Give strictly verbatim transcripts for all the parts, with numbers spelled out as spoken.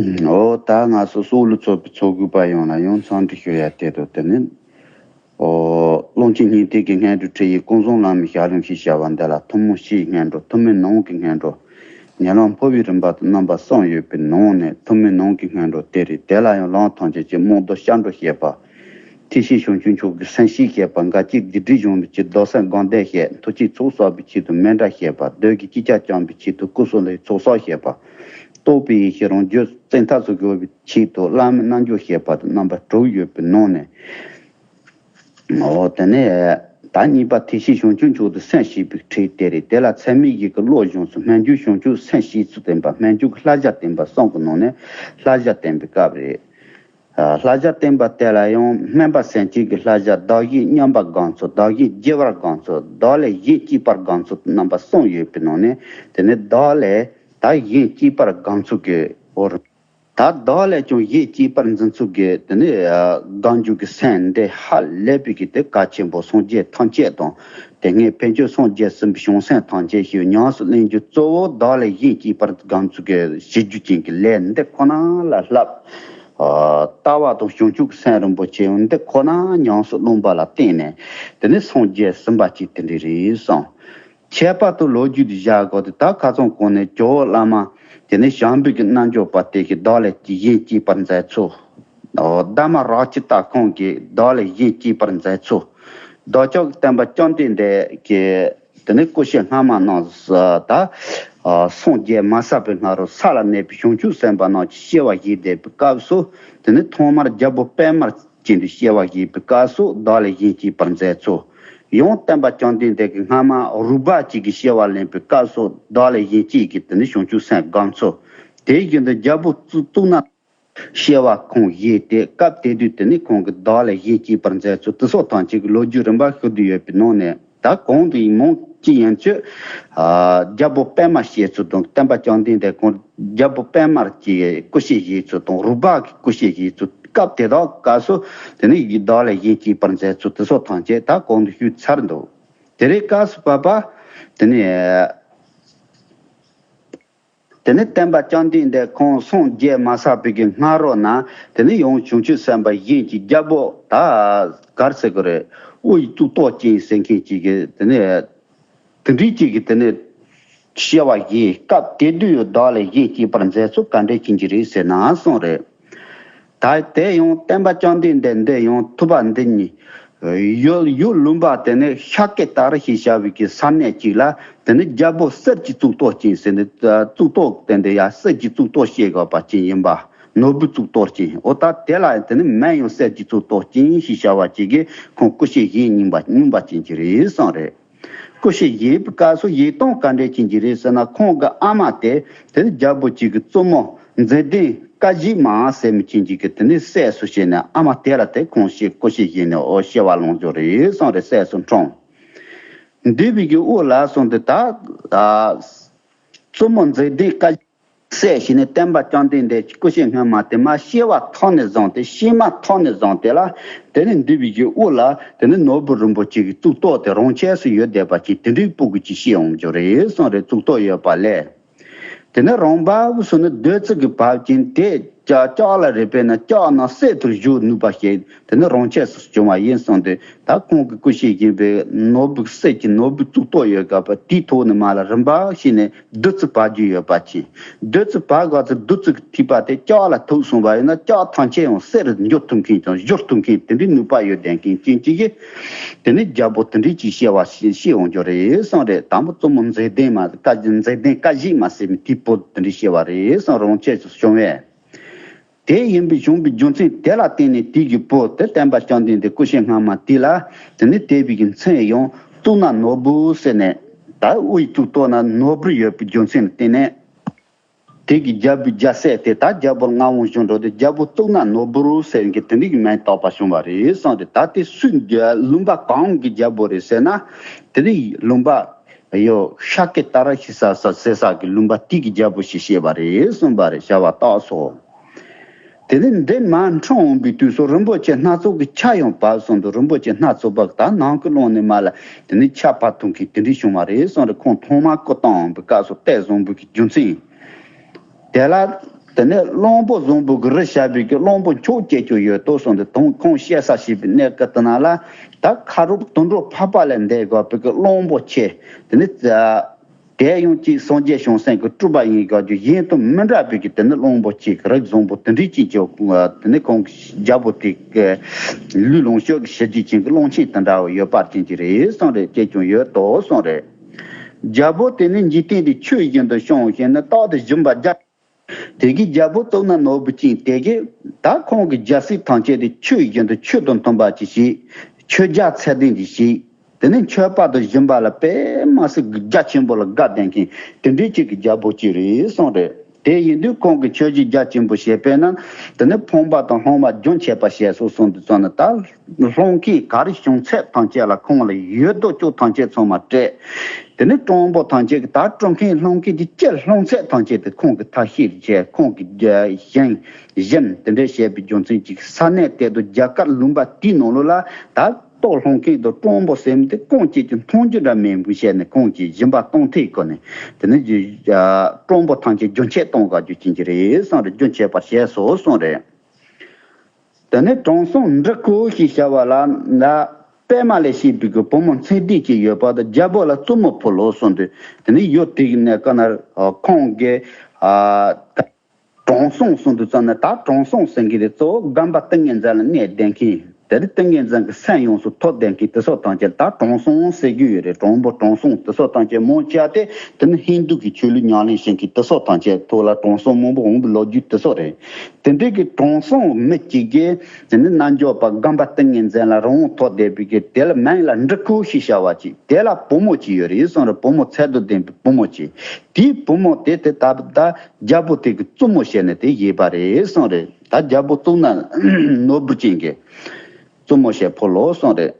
འོ་ད་ང་ཚོ་སོག་ལུ་ཚོགས་པའི་ཚོགས་དགོས་པ་ཡོང་ལ་ཡང་འཚམས་འདྲི་ཞུ་ཡ་དེ་དང་དེ་ནི། ཨོ། ཀློང་ཆེན་སྙིང་ཐིག་གི་སྔོན་འགྲོ་ཁྲིད་ཡིག་ཀུན་བཟང་བླ་མའི་ཞལ་ལུང་ཞེས་བྱ་བ་འདི་ལ་ཐུན་མོང་སྤྱིའི་སྔོན་འགྲོ། ཐུན་མིན་ནང་གི་སྔོན་འགྲོ། ཉེ་ལམ་འཕོ་བའི་རིམ་པ་དང་རྣམ་པ་གསུམ་ཡོད་པའི་ནང་ནས་ཐུན་མིན་ནང་གི་སྔོན་འགྲོ་དེ་རེད། དེ་ལ་ཡང་ལམ་ཐམས་ཅད་ཀྱི་རྨང་རྡོ་སྐྱབས་འགྲོ་བཤད་པ། ཐེག་ཆེན་བྱང་ཆུབ་མཆོག་གི་སེམས་བསྐྱེད་བཤད་པ། འགལ་རྐྱེན་སྡིག་སྒྲིབ་སྦྱོང་བའི་ཆེད་རྡོར་སེམས་དགོངས་ལྡན་བཤད། མཐུ་ཆེན་ཚོགས་བསགས་པའི་ཆེད་དུ་མཎྜལ་བཤད་པ། བདུད་ཀྱི་ཅི་ཁྱབ་བཅོམ་པའི་ཆེད་དུ་སྐུ་གསུམ་ལ་ཚོགས་བསགས་བཤད་པ། རྟོགས་པའི་ཡེ་ཤེས་རང་རྒྱུད་བཙན་ཐབས་སུ་དགོས་པའི་ཆེད་དུ་བླ་མའི་རྣལ་འབྱོར་བཤད་པ་དང་རྣམ་པ་དྲུག་ཡོད་པའི་ནང་ནས། འོ་དེ་ནས་ད་གཉིས་པ་ཐེག་ཆེན་བྱང་ཆུབ་མཆོག་ཏུ་སེམས་བསྐྱེད་པའི་ཁྲིད་དེ་རེད། དེ་ལ་ཚད་མེད་བཞི་གི་བློ་སྦྱོང་ཚུལ། སྨོན་འཇུག་བྱང་ཆུབ་སེམས་བསྐྱེད་ཚུལ་བསྟན་པ། སྨོན་འཇུག་གི་བསླབ་བྱ་བསྟན་པ་གསུམ་གྱི་ནང་ནས་བསླབ་བྱ་བསྟན་པའི་སྐབས་རེད། ཨ། བསླབ་བྱ་བསྟན་པ་དེ་ལ་ཡང་སྨོན་པ་སེམས་བསྐྱེད་ཀྱི་བསླབ་བྱ། བདག་གཞན་མཉམ་པར་སྒོམ་ཚུལ། བདག་གཞན་བརྗེ་བར་སྒོམ་ཚུལ། བདག་ལས་གཞན་གཅེས་པར་སྒོམ་ཚུལ། རྣམ་པ་གསུམ་ཡོད་པའི་ནང་ནས་དེ་ནི་བདག་ལས་ད་གཞན་གཅེས་པར་སྒོམ་ཚུལ་གྱི་འོ་རེད། ད་བདག་ལས་ཀྱང་གཞན་གཅེས་པར་འཛིན་ཚུལ་གྱི་དེ་ནི་ཨ་སྒོམ་རྒྱུ་གི་སེམས་འདི་ཧ་ལས་པའི་གི་དེ་གལ་ཆེན་པོ། སངས་རྒྱས་ཐམས་ཅད་དང་དེ་སྔའི་ཕན་ཆད་སངས་རྒྱས་ཟིན་པའི་བྱང་སེམས་ཐམས་ཅད་ཞིག་ཉམས་སུ་ལེན་རྒྱུ་གཙོ་བོ་བདག་ལས་གཞན་གཅེས་པར་སྒོམ་ཚུལ་གྱི་བྱེད་རྒྱུ་ཅན་གྱི་ལས་འདི་ཁོ་ན་ལ་བསླབ། ཨ་ལྟ་བ་དང་བྱང་ཆུབ་ཀྱི་སེམས་རིན་པོ་ཆེ་འདི་ཁོ་ན་ཉམས་སུ་བླངས་པ་ལ་བརྟེན་ནས་དེ་ནི་སངས་རྒྱས་ཟིན་པ་ཅིག་དེ་འདྲ་རེད་གསུངས། ཁྱད་པར་དུ་ལོ་རྒྱུས་དེ་བཞག་གོ་དེ་ད་ཁ་སང་གོང་ནས་ཇོ་བོ་བླ་མ་དེ་ནས་བྱམས་པའི་གི་རྣལ་འབྱོར་པ་དེ་གིས་བདག་ལས་གཞན་གཅེས་པར་མཛད་ཚུལ། འོ་གདམས་ངག་རལ་གྲི་སྟར་ཁུང་གིས་བདག་ལས་གཞན་གཅེས་པར་མཛད་ཚུལ། བདག་ཅག་གི་བསྟན་པ་བཅོམ་ལྡན་འདས་ཀྱིས་དེ་ནས་སྐུ་ཞབས་སྔ་མ་རྣམས་ད་སངས་རྒྱས་མ་ཟིན་པའི་སྔ་རོལ་ས་ལ་གནས་པའི་བྱང་ཆུབ་སེམས་དཔའ་རྣམས་ཀྱི་སྐྱེ་བ་བཞེས་བསྡད་པའི་སྐབས་སུ་དེ་ནས་ཐོག་མར་རྒྱལ་པོ་པདྨར་ཅན་དུ་སྐྱེ་བ་བཞེས་པའི་སྐབས་སུ་བདག་ལས་གཞན་གཅེས་པར་མཛད་ཚུལ། ཡང་བསྟན་པ་བཅོམ་ལྡན་འདས་ཀྱིས་སྔ་མ་རུས་སྦལ་གཅིག་གི་སྐྱེ་བ་ལེན་པའི་སྐབས་སུ་བདག་ལས་གཞན་གཅེས་ཀྱི་དེ་ནི་བྱང་ཆུབ་སེམས་སྒོམ་ཚུལ། དེ་བཞིན་དུ་རྒྱལ་པོ་གཙུག་ན་སྐྱེ་བ་ཁོང་བཞེས་ཏེ་སྐབས་དེ་དུས་དེ་ནི་ཁོང་གིས་བདག་ལས་གཞན་གཅེས་པར་མཛད་ཚུལ་དེ་སོགས་ཐམས་ཅད་ཀྱི་ལོ་རྒྱུས་རིམ་པ་ཞུ་དུ་ཡོད་པའི་ནང་ནས། ད་གོང་དུ་ཡིན་མོང་ཅི་ཡན་ཆོད། ཨ་རྒྱལ་པོ་པདྨ་སྐྱེས་ཚུལ་དང་བསྟན་པ་བཅོམ་ལྡན་འདས་ཁོང་རྒྱལ་པོ་པདྨར་གྱི་སྐུ་གཤེགས་བཞེས་ཚུལ་དང་རུས་སྦལ་གྱི་སྐུ་གཤེགས་བཞེས་ཚུལ་སྐབས་དེ་དག་སྐབས་སུ་དེ་ནི་བདག་ལས་གཞན་གཅེས་པར་མཛད་ཚུལ་དེ་སོགས་ཐམས་ཅད་ད་གོང་དུ་ཞུས་ཚར་འདུག་དེ་རིང་སྐབས་སུ་བབ་པ་དེ་ནི། དེ་ནས་བསྟན་པ་བཅོམ་ལྡན་འདས་ཁོང་སངས་རྒྱས་མ་ཚར་བའི་གི་སྔ་རོལ་ན་དེ་ནས་ཡང་བྱང་ཆུབ་སེམས་དཔའ་གཞན་གྱི་རྒྱལ་པོ་ད་ག་རེ་ཟེར་དགོས་རེད། དབུ་ཡི་གཙུག་ཏོར་ཅན་ཟེར་མཁན་ཅིག་གི་དེ་ནས་དེ་འདྲའི་ཅིག་གི་དེ་ནས་སྐྱེ་བ་བཞེས། སྐབས་དེ་དུས་བདག་ལས་གཞན་གཅེས་པར་མཛད་ཚུལ་ག་འདྲས་ཅན་གྱི་རེད་ཟེར་ན་གསུངས་རེད། ད་དེ་ཡང་བསྟན་པ་བཅོམ་ལྡན་འདས་འདི་ཡང་ཐུབ་པ་འདི་ཉིད་ཡུལ་ཡུལ་ལུང་པ་དེ་ནི་ཤཱཀྱ་དྭ་ར་ཞེས་བྱ་བའི་གི་ས་གནས་ཅིག་ལ་དེ་ནི་རྒྱལ་པོ་གསེར་གྱི་གཙུག་ཏོར་ཅན་ཟེར་ནས་གཙུག་ཏོར་དེ་འདི་ཡང་གསེར་གྱི་གཙུག་ཏོར་བཤད་དགོས་པ་ཅན་ཡིན་པ། ནོར་བུའི་གཙུག་ཏོར་ཅན། འོ་ད་དེ་ལ་དེ་ནི་མིང་ཡང་གསེར་གྱི་གཙུག་ཏོར་ཅན་ཞེས་བྱ་བ་ཅིག་གིས་ཁོང་སྐུ་གཤེགས་བཞེས་སྙིང་པ་སྙིང་པ་ཅན་གྱི་རེད་གསུངས་རེད། སྐུ་གཤེགས་བཞེས་པའི་སྐབས་སུ་བཞེས་སྟངས་ག་འདྲས་ཅན་གྱི་རེད་ཟེར་ན། ཁོང་གི་ཨ་མ་དེ་དེ་ནི་རྒྱལ་པོ་གཅིག་གི་བཙུན་མོ་མཛེས་ལྡན་སྐད་ཅིག་མ་ཟེར་མི་ཅན་གཅིག་གི་དེ་ནི་སྲས་སུ་བྱས་ནས་ཨ་མ་དེ་ལ་དེ་ཁོང་གཤེགས་སྐུ་གཤེགས་བཞེས་ནས་འོ་སྐྱེ་བ་ལེན་རྒྱུ་རེད་གསུངས་རེད། སྲས་སུ་འཁྲུངས། འདས་པའི་གི་དབུ་ལ་སོང་སྟེ་ད་ཨ་བཙུན་མོ་མཛེས་ལྡན་སྐད་ཅིག་སྲས་བྱས་ནས་བསྟན་པ་བཅོམ་ལྡན་འདས་ཀྱི་སྐུ་གཤེགས་སྔོན་མ་དེ་མ་སྐྱེ་བ་ཐོག་ནས་བཟུང་སྟེ་སྐྱེས་མ་ཐོག་ནས་བཟུང་སྟེ་ལ་དེ་ནས་འདས་པའི་གི་དབུ་ལ་དེ་ནས་ནོར་བུ་རིན་པོ་ཆེ་གི་གཙུག་ཏོར་དེ་རང་ཆས་སུ་ཡོད་བསྡད་པ་ཅིག་དེ་འདྲའི་སྤུ་གུ་ཅིག་སྐྱེས་འོང་རྒྱུ་རེད་གསུངས་རེད། གཙུག་ཏོར་ཡོད་པ་ལས། དེ་ནས་རང་བབས་སུ་ནི་བདུད་རྩི་གི་བབས་ཅན་དེ་ལྕགས་ལྕགས་ལ་རེག་པས་ན་ལྕགས་རྣམས་གསེར་དུ་བཞུ་ནུས་པ་ཞིག་དེ་ནི་རང་ཆས་སུ་བྱུང་བ་ཡིན་གསུངས་ཏེ། ད་ཁོང་གི་སྐུ་གཤེགས་ཡིན་པའི་ནོར་བུ་གསེར་གྱི་ནོར་བུ་གཙུག་ཏོར་ཡོད་སྐབས་དེའི་ཐོག་ནས་མར་ལ་རིམ་པ་བྱས་ནས་བདུད་རྩི་བབས་རྒྱུ་ཡོད་པ་ཅིག་བདུད་རྩི་བབས་སྐབས་སུ་བདུད་རྩི་གི་ཐིགས་པ་དེ་ལྕགས་ལ་ཐུག་སོང་བ་ཡིན་ན་ལྕགས་ཐམས་ཅད་ཡང་གསེར་འགྱུར་ཐུབ་མཁན་དང་བསྒྱུར་ཐུབ་མཁན་དེ་འདྲའི་ནུས་པ་ཡོད་ལྡན་མཁན་ཅན་གཅིག་གིས་དེ་ནི་རྒྱལ་པོ་དེ་འདྲའི་ཅིག་སྐྱེ་བ་སྐྱེས་འོང་རྒྱུ་རེད་གསུངས་རེད། དང་པོ་བཙུན་མོ་མཛེས་ལྡན་མ་སྐད་མཛེས་ལྡན་སྐད་ཅིག་མ་ཟེར་མི་དེའི་བུ་དེ་འདྲའི་སྐྱེ་བ་རེད་གསུངས། རང་ཆས་སུ་བྱུང་བས། དེ་ཡིན་པའི་བྱུང་བའི་རྒྱུ་མཚན་དེ་ལ་བརྟེན་ནས་དེ་གི་བུ་དེ་བསྟན་པ་བཅོམ་ལྡན་འདས་སྐུ་གཤེགས་སྔ་མ་དེ་ལ་དེ་ནི་དེ་བའི་གི་མཚན་ཡང་གཙུག་ན་ནོར་བུ་ཟེར་ནས། ད་དབུ་ཡི་གཙུག་ཏོར་ན་ནོར་བུ་ཡོད་པའི་རྒྱུ་མཚན་ལ་བརྟེན་ནས། དེ་གི་རྒྱལ་པོའི་རྒྱལ་སྲས་དེ་ད་རྒྱལ་པོ་ལྔ་བོན་ཞུ་འགྲོ་དེ་རྒྱལ་པོ་གཙུག་ན་ནོར་བུ་རུ་ཟེར་གི་དེ་འདྲའི་གི་མིང་བཏགས་པ་བྱུང་བ་རེད་གསུངས་ཏེ། ད་དེ་སུའི་ལུང་པ་གང་གི་རྒྱལ་པོ་རེད་ཟེར་ན། དེ་ནི་ལུང་པ་ཡོ་ཤཱཀྱ་དྭ་ར་ཞེས་ཟེར་ས་གི་ལུང་པ་དེ་གི་རྒྱལ་པོ་ཞིག་བཤད་པ་རེད་གསུངས་པ་རེད། བྱ་བ་བཏགས་སོ། དེ་ནས་འདི་མར་འཁྲུངས་འོང་བའི་དུས་སུ་རིན་པོ་ཆེ་སྣ་ཚོགས་ཀྱི་ཆར་ཡང་བབས་གསུངས་འདུག་རིན་པོ་ཆེ་སྣ་ཚོགས་པ་ད་ནང་གི་ཀློང་ནས་མར་ལ་དེ་ནས་ཆར་བབས་ཐུབ་མཁན་དེ་འདྲ་བྱུང་བ་རེད་གསུངས་རེད། ཁོང་ཐོག་མར་སྐུ་བལྟམས་འོང་བའི་སྐབས་སུ་གཏེར་བཟུང་བའི་རྒྱུ་མཚན་དེ་ལ་ དེ་ནས་གླང་པོ་བཟང་པོ་གི་རི་བྱ་བའི་གི་གླང་པོ་མཆོག་སྐྱེས་ཀྱང་ཡོད་དོ་གསུངས་ཏེ། དང་ཁོང་བཤད་ས་ཞེས་པའི་གནས་སྐབས་དེ་ན་ལ། ད་ཁ་རོག་དུད་འགྲོ་འཕགས་པ་ལས་འདས་དགོས་པའི་གི་གླང་པོ་ཆེ། དེ་ནས་དེ་ཡང་གཅིག་སངས་རྒྱས་བྱང་སེམས་ཀྱི་སྤྲུལ་པ་ཡིན་དགོས་རྒྱུ་གཞན་དང་མི་འདྲ་བའི་གི་དེ་ནི་གླང་པོ་ཆེ་གི་རིགས་བཟང་པོ་དེ་འདྲའི་ཅིག་ཀྱང་། དེ་ནི་ཁོང་གི་རྒྱལ་པོ་དེ་གི་ལུས་ལོངས་སྤྱོད་ཀྱི་ཞི་བདེ་ཅན་གྱི་གླང་ཆེན་དེ་འདྲ་བ་ཡོད་པར་ཅན་གྱི་རེད་གསུངས་རེད། སྐྱེས་ཀྱང་ཡོད་དོ་གསུངས་རེད། རྒྱལ་པོ་དེ་ནི་འཇིག་རྟེན་འདི་ཆོས་བཞིན་དུ་སྐྱོང་ཞེས་ནི་རྟག་ཏུ་སྦྱིན་པ་རྒྱ། དེ་གིས་རྒྱལ་པོ་གཙུག་ན་ནོར་བུ་ཅན་དེ་གིས་ད་ཁོང་གི་རྒྱལ་སྲིད་ཐམས་ཅད་དེ་ཆོས་བཞིན་དུ་ཆོས་དང་མཐུན་པ་ཅིག་བྱས། ཆོས་རྒྱལ་ཚད་ལྡན་ཅིག་བྱས། དེ་ནས་མཆོད་པ་དང་སྦྱིན་པ་ལ་དཔེ་མ་སྲིད་རྒྱ་ཆེན་པོ་ལ་དགའ་ལྡན་མཁན་དེ་འདྲའི་ཅིག་གི་རྒྱལ་པོ་ཅིག་རེད་གསུངས་རེད། དེ་ཡིན་དུས་ཁོང་གིས་ཆོས་བཞིན་རྒྱ་ཆེན་པོ་བྱས་པས་ན། དེ་ནས་ཕོངས་པ་དང་ལྷུང་བ་རྒྱུན་ཆད་པར་བྱས་སོ་གསུངས་དུས་ཙམ་ན། ད་ལྷུང་མཁན་ག་རེ་བྱུང་ཚད་ཐམས་ཅད་ལ་ཁོང་ལ་ཡོད་དོ་ཅོག་ཐམས་ཅད་ཚང་མ་སྤྲད། དེ་ནས་སྤྲང་པོ་ཐམས་ཅད་ཀྱི་ད་སྤྲང་མཁན་ལྷུང་མཁན་གྱི་ལྕེ་ལྷུང་ཚད་ཐམས་ཅད་དེ་ཁོང་གིས་ཐབས་ཤེས་བྱས། ཁོང་གིས་བཞེངས་བཞེངས་དེ་འདྲ་བྱས་པའི་རྒྱུ་མཚན་གྱིས་ས་གནས་དེ་དང་རྒྱ་གར་ལུང་པ་དེའི་ནང་ལོགས་ལ་ད་ལྟོ་ལྷུང་མཁན་དང་སྤྲང་པོ་ཟེར་མི་དེ་ཁོང་གཅིག་གི་མཐོང་རྒྱུ་འདྲ་མེད་པ་བྱས་ནས་ཁོང་གིས་སྦྱིན་པ་གཏོང་ཐེངས་ཀྱི་སྒོ་ནས། དེ་ནས་སྤྲང་པོ་ཐམས་ཅད་རྒྱུན་ཆད་གཏོང་དགོས་རྒྱུ་ཅན་གྱི་རེད་གསུངས་རེད། རྒྱུན་ཆད་པར་བྱས་སོ་གསུངས་རེད། དེ་ནས་དྲང་སྲོང་འབྲི་ཀོ་ཞེས་བྱ་བ་ལ་ན། པདྨ་ལས་སྐྱེས་པའི་གི་བུ་མོ་མཚན་ལྡན་ཅིག་ཡོད་པ་དང་རྒྱལ་པོ་ལ་བཙུན་མོ་ཕུལ་ལོ་གསུངས་ཏེ། དེ་ནས་ཡུལ་དེ་གི་གནས་སྐབས་ན་ཁོང་གིས་ཨ་དྲང་སྲོང་གསུངས་དུས་ཙམ་ན། ད་དྲང་སྲོང་ཟེར་མཁན་དེ་གཙོ་བོ་སྒོམ་པ་ཏིང་ངེ་འཛིན་ལ་གནས་བསྡད་མཁན། དེ་ནས་ཏིང་ངེ་འཛིན་གྱི་སེམས་ཡོངས་སུ་ཐོབ་བསྡད་མཁན་དེ་ཚོ་ཐམས་ཅད་ད་དྲང་སྲོང་ཟེར་གྱི་ཡོད་རེད། དྲང་པོ་དྲང་སྲོང་དེ་ཚོ་ཐམས་ཅད་མང་ཆེ་བ་དེ་དེ་ནི་ཧིན་རྡུ་གི་ཆོས་ལུགས་ཉམས་ལེན་བྱེད་མཁན་དེ་ཚོ་ཐམས་ཅད་ཐོག་ལ་དྲང་སྲོང་མང་པོ་འོང་བའི་ལོ་རྒྱུས་དེ་ཚོ་རེད། དེ་འདྲའི་གི་དྲང་སྲོང་མི་གཅིག་གིས་དེ་ནི་རྣལ་འབྱོར་པ་སྒོམ་པ་ཏིང་ངེ་འཛིན་ལ་རང་དབང་ཐོབ་བསྡད་པའི་གི་དེ་ལ་མིང་ལ་འབྲི་ཀོ་ཞེས་བྱ་བ་ཅིག་དེ་ལ་བུ་མོ་ཅིག་ཡོད་རེད་གསུངས་རེད། བུ་མོ་ཚད་དང་ལྡན་པའི་བུ་མོ་ཅིག་དེའི་བུ་མོ་དེ་དེ་ད་ད་རྒྱལ་པོ་དེ་གི་བཙུན་མོ་བྱས་ནས་དེ་བཞེས་པ་རེད་གསུངས་རེད། ད་རྒྱལ་པོ་གཙུག་ན་ནོར་བུ་ཅན་གྱི་བཙུན་མོ་བྱས་ཕུལ་ལོ་གསུངས་རེད།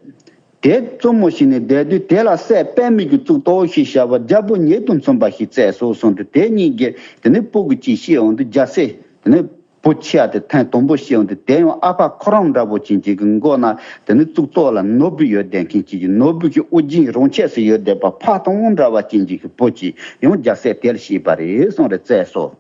དེ་བཙུན་མོ་བྱས་ནས་བསྡད་དུས་དེ་ལ་སྲས་པདྨའི་གི་གཙུག་ཏོར་ཞེས་བྱ་བ་རྒྱལ་པོ་ཉིད་དང་མཚུངས་པ་ཞིག་བཙས་སོ་གསུངས་ཏེ། དེ་གཉིས་ཀྱིས་དེ་ནས་བུ་གི་ཅིག་སྐྱེས་འོང་དུས་རྒྱལ་སྲས་དེ་ནས་བུ་ཆེ་བ་དེ་ཐེངས་དང་པོ་སྐྱེས་འོང་དུས་དེ་ཡང་ཨ་ཕ་ཁོ་རང་འདྲ་པོ་ཅན་ཅིག་གི་མགོ་ན་དེ་ནས་གཙུག་ཏོར་ལ་ནོར་བུ་ཡོད་བསྡད་མཁན་ཅིག་གི་ནོར་བུ་གི་དབུ་རྒྱན་རིན་ཆེན་ཞིག་ཡོད་བསྡད་པ་ཕ་དང་འདྲ་བ་ཅན་ཅིག་གི་བུ་ཅིག་ཡང་རྒྱལ་སྲས་དེ་ལ་སྐྱེས་པ་རེད་གསུངས་རེད། བཙས་སོ།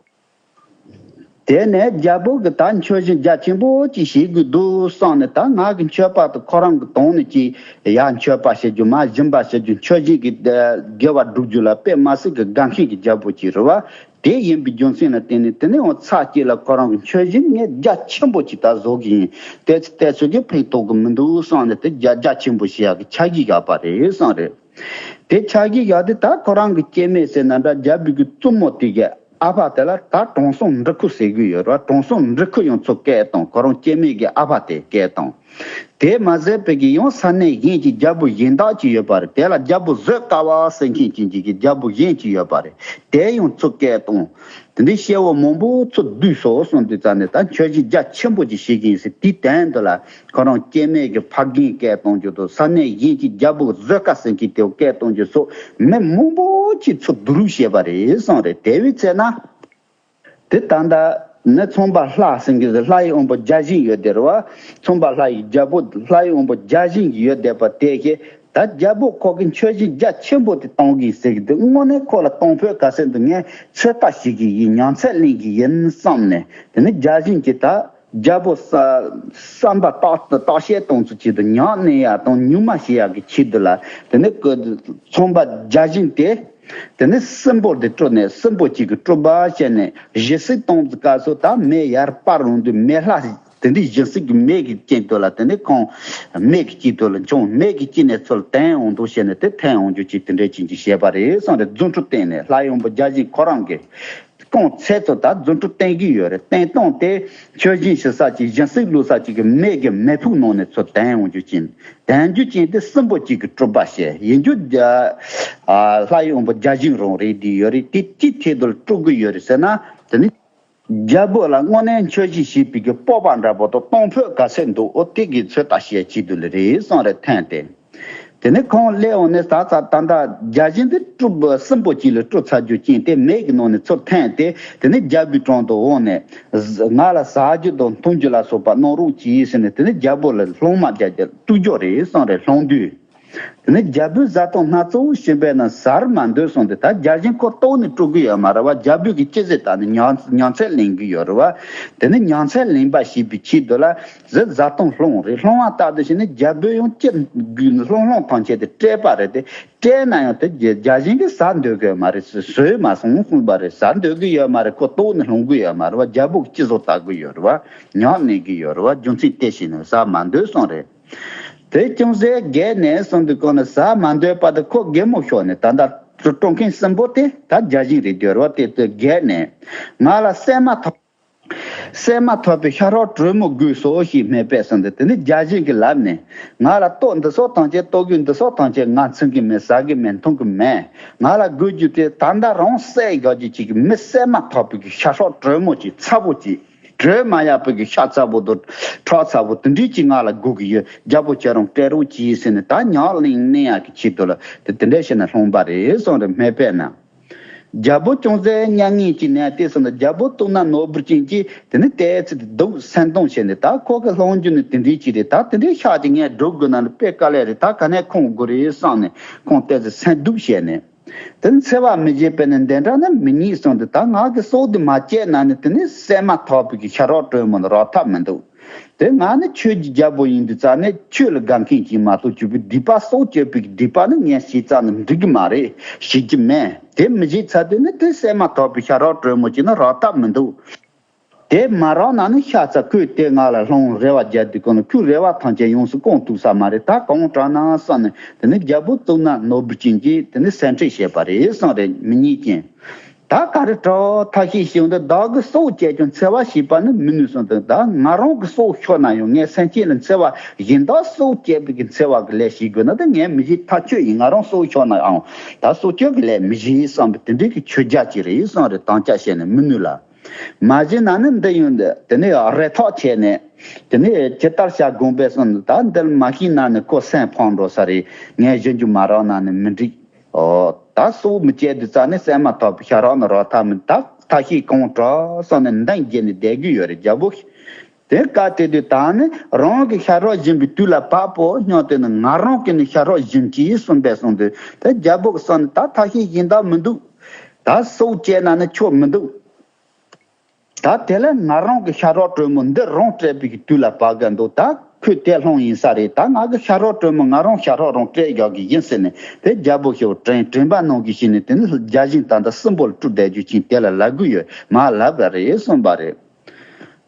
དེ་ནས་རྒྱལ་པོ་གིས་ད་མཆོད་སྦྱིན་རྒྱ་ཆེན་པོ་ཅིག་བྱེད་དགོས་འདུག་བསམ་ནས། ད་ང་གི་མཆོད་པ་དེ་ཁོ་རང་གི་དོན་ནི་ཅིག་ཡར་མཆོད་པ་བྱེད་རྒྱུ། མར་སྦྱིན་པ་བྱེད་རྒྱུ། མཆོད་སྦྱིན་གྱི་དགེ་བ་སྒྲུབ་རྒྱུ་ལ་དཔེ་མ་སྲིད་ཀྱི་དགའ་མཁན་གྱི་རྒྱལ་པོ་ཅིག་རེད་བ། དེ་ཡིན་པའི་རྒྱུ་མཚན་ལ་བརྟེན་ནས་དེ་ནས་འོ་ཚར་གཅིག་ལ་ཁོ་རང་གི་མཆོད་སྦྱིན་ངས་རྒྱ་ཆེན་པོ་ཅིག་ད་བཟོ་གི་ཡིན། དེ་ཚོ་དེ་ཚོ་གིས་ཕན་ཐོགས་ཀྱི་མི་འདུག་བསམ་ནས། དེ་རྒྱ་རྒྱ་ཆེན་པོ་བྱེད་ཡག་གི་ཆ་གཞི་བཞག་པ་རེད་བསམ་རེད། དེ་ཆ་གཞི་བཞག་དུས་ད་ཁོ་རང་གི་སྐྱེ་དམན་ཟེར་ན་འདྲ། རྒྱལ་པོ་གི་བཙུན་མོ་དེ་གི་ཨ་ཕ་དེ་ལ་ད་དྲང་སྲོང་འབྲི་ཁུ་ཟེར་གི་ཡོད་རེད། དྲང་སྲོང་འབྲི་ཁུ་ཡང་ཚུར་སྐད་བཏང་། ཁོ་རང་སྐྱེ་དམན་གྱི་ཨ་ཕ་དེ་སྐད་བཏང་། དེ་མ་ཟད་པའི་གི་ཡང་ས་གནས་གཞན་གྱི་རྒྱལ་པོ་གཞན་དག་ཅིག་ཡོད་པ་རེད། དེ་ལ་རྒྱལ་པོ་བཟོད་དཀའ་བ་ཟེར་མཁན་ཅན་ཅིག་གི་རྒྱལ་པོ་གཞན་ཅིག་ཡོད་པ་རེད། དེ་ཡང་ཚུར་སྐད་བཏང་། དེ་འདྲའི་སྐྱེ་བོ་མང་པོ་ཚུར་བསྡུས་སོ་གསུངས་དུས་ཙམ་ནས། ད་མཆོད་སྦྱིན་རྒྱ་ཆེན་པོ་ཅིག་བྱེད་ཀྱི་ཡིན་ཟེར། དེའི་དོན་དུ་ལ་ཁོ་རང་སྐྱེ་དམན་གྱི་ཕ་རྒན་སྐད་གཏོང་རྒྱུ་དང་། ས་གནས་གཞན་གྱི་རྒྱལ་པོ་བཟོད་དཀའ་ཟེར་མཁན་དེ་སྐད་གཏོང་རྒྱུ་སོགས་མི་མང་པོ་ཅིག་ཚུར་བསྡུ་རུབ་བྱས་པ་རེད་གསུངས་རེད། དེ་བས་ཚེ་ན། དེ་ད་ལྟ་ནི་ཚངས་པ་ལྷ་ཟེར་མཁན་དེ་ལྷའི་དབང་པོ་བརྒྱ་བྱིན་ཡོད་དེ་རེད་བ། ཚངས་པ་ལྷ་ཡི་རྒྱལ་པོ་ལྷའི་དབང་པོ་བརྒྱ་བྱིན་གྱི་ཡོད་བསྡད་པ་དེ་ཞེས། ད་རྒྱལ་པོ་ཁོ་གི་མཆོད་སྦྱིན་རྒྱ་ཆེན་པོ་དེ་གཏོང་གི་ཟེར་གི་འདུག་དངོས་གནས་ཁོ་ལ་གཏོང་ཕོད་ག་ཚད་འདུག་ངས་ཚོད་ལྟ་བྱེད་ཀྱི་ཡིན། ཉམས་ཚད་ལེན་གྱི་ཡིན་བསམ་ནས། དེ་ནས་བརྒྱ་བྱིན་གྱིས་ད་རྒྱལ་པོ་ས་བསམ་པ་བརྟག་བརྟག་དཔྱད་གཏོང་ཚུལ་ཆེད་དུ་ཉམས་ལེན་ཡག་དང་ཉུང་མ་བྱེད་ཡག་གི་ཆེད་དུ་ལ། དེ་ནས་ཁོ་ཚངས་པ་བརྒྱ་བྱིན་དེ། དེ་ནས་སྲིན་པོ་དེ་སྤྲུལ་ནས། སྲིན་པོ་གཅིག་གི་སྤྲུལ་པ་བྱས་ནས་ཇི་སྲིད་གཏོང་གི་སྐབས་སུ་ད་མེ་ཡར་སྤར་འོང་དུས་མེ་ལྷ་དེ་འདྲའི་ཇི་སྲིད་ཀྱི་མེ་གི་དཀྱིལ་དུ་ལ། དེ་ནས་ཁོང་མེ་གི་དཀྱིལ་དུ་ལ་མཆོང་། མེ་གི་དཀྱིལ་ནས་ཚུར་ཐོན་འོང་དུས་བྱས་ནས་དེ་ཐོན་འོང་རྒྱུ་ཅིག་དེ་འདྲའི་ཅིག་ཅིག་བྱས་པ་རེད་གསུངས་རེད། རྫུ་འཕྲུལ་བསྟན་ནས་ལྷའི་དབང་པོ་བརྒྱ་བྱིན་ཁོ་རང་གིས། ཁོང་ཚད་ཚོ་ད་རྫུ་འཕྲུལ་བསྟན་གྱི་ཡོད་རེད། བསྟན་སྟངས་དེ་མཆོད་སྦྱིན་ཞུ་ས་ཅིག་སྦྱིན་སྲེག་བླུག་ས་ཅིག་གི་མེ་གི་མེ་ཕུག་ནང་ནས་ཚུར་ཐོན་འོང་རྒྱུ་ཅན། ཐོན་རྒྱུ་ཅན་དེ་སྲིན་པོ་གཅིག་གི་སྤྲུལ་པ་བྱས་ཡིན་རྒྱུ། ཨ་ལྷའི་དབང་པོ་བརྒྱ་བྱིན་རང་རེད། དེ་ཡོད་རེད། དེ་ཅི་ཐད་དུ་སྤྲུལ་གྱི་ཡོད་རེད་ཟེར་ན། དེ་ནི་རྒྱལ་པོ་ལ་དངོས་གནས་མཆོད་སྦྱིན་བྱེད་པའི་གི་སྤོབས་པ་འདྲ་པོ་དང་གཏོང་ཕོད་ག་ཚད་འདུག་འོ་དེ་གི་ཚོད་ལྟ་བྱེད་ཆེད་དུ་ལ་རེད་གསུངས་རེད། ཐོན་ཏེ། དེ་ནས་ཁོང་སླེབས་འོང་ནས་ད་ད་ད་ལྟ་བརྒྱ་བྱིན་དེ་སྤྲུལ་པ་སྲིན་པོ་གཅིག་ལ་སྤྲུལ་ཚར་རྒྱུ་ཅན་དེ་མེ་གི་ནང་ནས་ཚུར་ཐོན་ཏེ། དེ་ནས་རྒྱལ་པོའི་དྲུང་དུ་འོངས་ནས། ང་ལ་ཟ་རྒྱུ་དང་འཐུང་རྒྱུ་ལ་སོགས་པ་གནང་རོགས་གྱིས་ཟེར་ནས། དེ་ནས་རྒྱལ་པོ་ལ་སློབ་མ་བརྒྱ་བརྒྱ་གཏུག་རྒྱུ་རེད་གསུངས་རེད། སློང་དུས། དེ་ནས་རྒྱལ་པོའི་བཟའ་བཏུང་སྣ་ཚོགས་བྱིན་པས་ན་ཟ་རུ་མ་འདོད་གསུངས་ཏེ། ད་རྒྱལ་ཞེན་ཁོ་ལྟོགས་ནས་སྤྲོ་གི་ཡོད་མ་རེད་བ། རྒྱལ་པོས་ཀྱི་ཅི་ཟེར་ད་ནི་མྱང་མྱང་ཚད་ལེན་གི་ཡོད་རེད་བ། དེ་ནི་མྱང་ཚད་ལེན་པ་ཞེས་པའི་ཆེད་དུ་ལ་ཟི་བཟའ་བཏུང་སློང་རེད། སློང་བ་ལྟར་དུ་བྱས་ནས་རྒྱལ་པོས་ཡང་ཅི་སློང་སློང་ཐམས་ཅད་དེ་སྤྲད་པ་རེད་དེ། སྤྲད་ན་ཡང་དེ་རྒྱལ་རྒྱལ་ཞེན་གྱིས་ཟ་འདོད་གི་མ་རེད། ཟོས་མ་སོང་གསུངས་པ་རེད། ཟ་འདོད་གི་ཡོད་མ་རེད། ཁོ་ལྟོགས་ནས་སློང་གི་ཡོད་མ་རེད་བ། རྒྱལ་པོ་གིས་ཅི་བཟོ་ལྟ་གི་ཡོད་རེད་བ། མྱང་ནས་གི་ཡོད་རེད་བ། རྒྱུ་མཚན་དེ་བྱས་ནས་ཟ་མ་འདོད་གསུངས་རེད། དེ་ཅུང་ཟད་བརྒལ་ནས་གསུངས་དུས་གང་ལ་ཟ་མ་འདོད་པ་དེ་ཁོ་གད་མོ་ཤོར་ནས། ད་ལྟ་སྤྲོ་མཁན་གསུམ་པོ་དེ་ད་རྒྱལ་ཞེན་རེད་འདོད་རེད་བ། དེ་དེ་བརྒལ་ནས་ང་ལ་སྲན་མ་ཐོགས། སྲན་མ་ཐོགས་པའི་ཤ་ཁྲག་དྲོན་མོ་དགོས་སོ་ཞེས་སྨྲས་པས་གསུངས་ཏེ། དེ་ནི་རྒྱལ་ཞེན་གྱིས་ལབ་ནས། ང་ལ་ལྟོ་འདི་སོགས་ཐམས་ཅད། ལྟོ་གོས་འདི་སོགས་ཐམས་ཅད་ང་འཚོང་གི་མེད། ཟ་གི་མེད། འཐུང་གི་མེད། ང་ལ་དགོས་རྒྱུ་དེ་ད་ལྟ་རང་བསད་ཡག་རྒྱུ་ཅིག་གི་མི་སྲན་མ་ཐོགས་པའི་གི་ཤ་ཁྲག་དྲོན་མོ་ཅིག་ཚ་པོ་ཅིག་དྲོད་མ་ཡག་པའི་གི་ཤ་ཚ་པོ་དང་ཁྲག་ཚ་པོ་དེ་འདྲས་ཅིག་ང་ལ་དགོས་ཀྱི་ཡོད། རྒྱལ་པོ་ཁྱེད་རང་སྤྲད་རོགས་གྱིས་ཟེར་ནས་ད་མྱང་ལེན་ནས་ཡག་གི་ཆེད་དུ་ལ་དེ་དེ་འདྲས་བྱས་ནས་སློང་པ་རེད་གསུངས་རེད། སྨྲས་པས་ན། རྒྱལ་པོ་ཅུང་ཟད་མྱ་ངན་གྱིས་ནས་དེ་སོང་ན། རྒྱལ་པོ་གཙུག་ན་ནོར་བུར་བྱིན་གྱིས་དེ་ནི་དེའི་ཚེ་དེ་སྡུག་སེམས་གདུང་བྱས་ནས། ད་ཁོ་གི་སློང་རྒྱུ་ནི་དེ་འདྲས་ཅིག་རེད། ད་དེ་འདྲས་ཤ་ཅིག་ངས་སྒྲུབ་དགོས་ན་ནི་དཔེ་དཀའ་ལས་རེད། ད་ག་ནས་ཁོང་དགོས་རེད་བསམ་ནས་ཁོང་དེ་ཚེ་སེམས་སྡུག་བྱས་ནས། དེ་འཚེ་བ་མི་བྱེད་པས་ནི་འདི་འདྲ་ནི་མི་ཉན་གསུངས་ཏེ། ད་ང་གི་སྲོག་འདི་མ་བཅད་ན་ནི་དེ་ནི་སྲན་མ་ཐོགས་པའི་གི་ཤ་ཁྲག་དྲོན་མོ་ནི་རག་ཐབས་མི་འདུག་དེ་ང་ནི་ཆོས་ཀྱི་རྒྱལ་པོ་ཡིན་དུས་ཙང་ནས་ཆོས་ལ་དགའ་མཁན་ཅིག་མ་གཏོགས་ཆོས་པའི་སྡིག་པ་སྲོག་གཅོད་པའི་སྡིག་པ་ནི་ངས་བྱས་ཙང་ནི་འགྲིག་གི་མ་རེད། བྱེད་ཀྱི་མེད། དེ་མི་བྱེད་ཚར་དུས་ནི་དེ་སྲན་མ་ཐོགས་པའི་ཤ་ཁྲག་དྲོན་མོ་ཅིག་ནི་རག་ཐབས་མི་འདུག་དེ་མ་རག་ན་ནི་ཤ་ཚ། ཁོས་དེ་ང་ལ་སློང་རེ་བ་བརྒྱབ་དུས་གང་ལ་ཁོའི་རེ་བ་ཐམས་ཅད་ཡོངས་སུ་བསྐང་ཐུབ་ས་མ་རེད། ད་གང་དྲག་ན་བསམ་ནས་དེ་ནི་རྒྱལ་པོ་གཙུག་ན་ནོར་བུར་བྱིན་གྱིས་དེ་ནི་སེམས་ཁྲལ་བྱས་པ་རེད་གསུངས་རེད། མི་ཉན་རྐྱེན། ད་ག་རེ་དྲག་ཐབས་ཤེས་ཤིག་འདི་བདག་གི་སྲོག་བཅད་ཀྱང་འཚེ་བ་བྱེད་པ་ནི་མི་ནུས་གསུངས་ཏེ། ད་ང་རང་གི་སྲོག་ཤོར་ན་ཡང་ངས་སེམས་ཅན་ལ་འཚེ་བ་གཞན་དག་སྲོག་བཅད་པའི་གི་འཚེ་བ་གི་ལས་བྱེད་དགོས་ན་ད་ངས་མི་བྱེད། ཐག་ཆོད་ཡིན། ང་རང་སྲོག་ཤོར་ན་ཡང་ད་སྲོག་གཅོད་ཀྱི་ལས་མི་བྱེད་བསམ་པའི་དེ་འདྲའི་གི་ཆོས་རྒྱལ་ཅིག་རེད་གསུངས་རེད། དམ་བཅའ་བྱས་ནས་མི་ནུས་ལ། མ་བྱས་ན་ནི་འདི་ཡོང་དུས་དེ་ནས་རེ་ཐག་བྱས་ནས་དེ་ནས་ཇི་ལྟར་བྱ་དགོངས་པས་གསུངས་ནས། ད་འདི་མ་ཤེས་ན་ནི་ཁོ་སེམས་ཕམ་འགྲོ་ས་རེད། ངས་ཞུ་རྒྱུ་མ་རག་ན་ནི་མི་འགྲིག་ཨོ། ད་སྲོག་མི་བཅད་དུས་ཙང་ནས་སྲན་མ་ཐོགས་པའི་ཤ་ཁྲག་ནི་རག་ཐབས་མི་འདུག་ཐབས་ཤེས་གང་དྲག་བསམ་ནས་འདང་བརྒྱབ་ནས་བསྡད་ཀྱི་ཡོད་རེད། རྒྱལ་པོ་དེ་སྐབས་དེ་དུས་ད་ནི་རང་གི་ཤ་ཁྲག་སྦྱིན་པའི་དུས་ལ་བབ་པོ་སྙམ་སྟེ་ནི། ང་རང་གི་ནི་ཤ་ཁྲག་སྦྱིན་གྱིས་གསུངས་པས་གསུངས་དུས། དེ་རྒྱལ་པོ་གི་བསམ་ནས་ད་ཐབས་ཤེས་གཞན་དག་མི་འདུག་ད་སྲོག་བཅད་ན་ནི་ཆོག་མི་འདུག་ད་དེ་ལས་ང་རང་གི་ཤ་ཁྲག་དྲོན་མོ་འདི་རང་སྤྲད་པའི་གི་དུས་ལ་བབ་གི་འདུག་ད་ཁོས་དེ་སློང་ཡིན་ས་རེད། ད་ང་གི་ཤ་ཁྲག་དྲོན་མོ་ང་རང་ཤ་ཁྲག་རང་སྤྲད་རྒྱག་གི་ཡིན་ཟེར་ནས་དེ་རྒྱལ་པོ་ཞེ་པོ་དྲན་དྲན་པ་གནང་གི་བྱས་ནས། དེ་ནི་རྒྱལ་ཞེན་ད་ལྟ་སྲིན་པོ་ལ་སྤྲུལ་བསྡད་རྒྱུ་ཅན་དེ་ལ་ལབ་གི་ཡོད། མ་ལབ་པ་རེད་གསུངས་པ་རེད།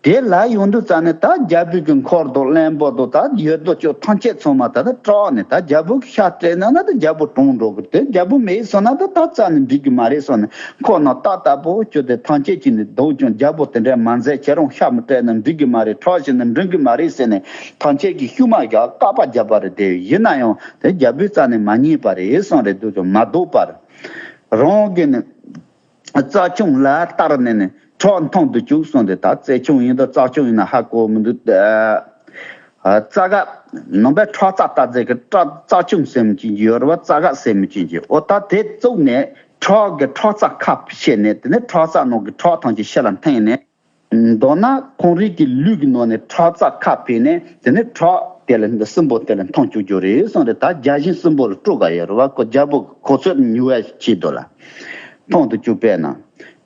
དེ་ལ་ཡོང་དུས་ཙང་ནས་ད་རྒྱལ་པོའི་གི་འཁོར་དང་བློན་པོ་དང་ད་ཡོད་དོ་ཅོག་ཐམས་ཅད་ཚང་མ་ད་ནི་སྐྲག་ནས། ད་རྒྱལ་པོ་གི་ཤ་སྤྲད་ན་ན་ད་རྒྱལ་པོ་གྲོངས་འགྲོ་གི། དེ་རྒྱལ་པོ་མེད་སོང་ན་ད་ད་རྩ་ནས་འགྲིག་གི་མ་རེད་སོང་ནས། ཁོ་རྣམས་ཏག་ཏག་པོ་ཅོ་དེ་ཐམས་ཅད་ཀྱིས་ནི་སྡུག་ཀྱང་རྒྱལ་པོ་དེ་འདྲ་མ་མཛད། ཁྱེད་རང་ཤ་མི་སྤྲད་ན་འགྲིག་གི་མ་རེད། ཁྲག་བྱིན་ན་འགྲིག་གི་མ་རེད་ཟེར་ནས་ཐམས་ཅད་ཀྱིས་ཤུགས་མ་བཞག་བཀག་པ་བརྒྱབ་པ་རེད། དེ་ཡིན་ན་ཡང་དེ་རྒྱལ་པོའི་རྩ་ནས་མ་ཉན་པ་རེད་སོང་རེད། འདུག་ཀྱང་མ་ལྡོག་པར་རང་གི་ནི། རྩྭ་ཆུང་ལ་བསྟར་ནས་ནི་ཁྲག་འཐུང་དུ་བཅུག་གསུངས་ཏེ། ད་རྩྭ་ཆུང་ཡིན་དང་རྩྭ་ཆུང་ཡིན་ན་ཧ་གོ་མི་འདུག་ཨ། རྩྭ་ག་ནང་པའི་ཁྲག་རྩྭ་ལྟ་རྫས་ཀྱི་རྩྭ་རྩྭ་ཆུང་ཟེར་མི་ཅན་གྱི་ཡོད་རེད་བ། རྩྭ་ག་ཟེར་མི་ཅན་གྱི། ཨོ་ད་དེ་བཙུགས་ནས་ཁྲག་གི་ཁྲག་རྩྭ་ཁ་ཕྱེ་ནས་དེ་ནས་ཁྲག་རྩྭ་ནང་གི་ཁྲག་ཐམས་ཅད་ཕྱི་ལ་འཐེན་ནས། མདོར་ན་ཁོང་རང་གི་ལུས་ཀྱི་ནང་ནས་ཁྲག་རྩ་ཁ་ཕེབས་ནས་དེ་ནས་ཁྲག་དེ་ལ་འདི་སྲིན་པོ་དེ་ལ་འཐུང་བཅུག་རྒྱུ་རེད་གསུངས་རེད། ད་བརྒྱ་བྱིན་སྲིན་པོ་ལ་སྤྲོད་ག་ཡོད་རེད་བ། ཁོ་རྒྱལ་པོ་གི་གོ་ཚོད་ཉུལ་བའི་ཆེད་དུ་ལ་འཐུང་དུ་བཅུག་པས་ན།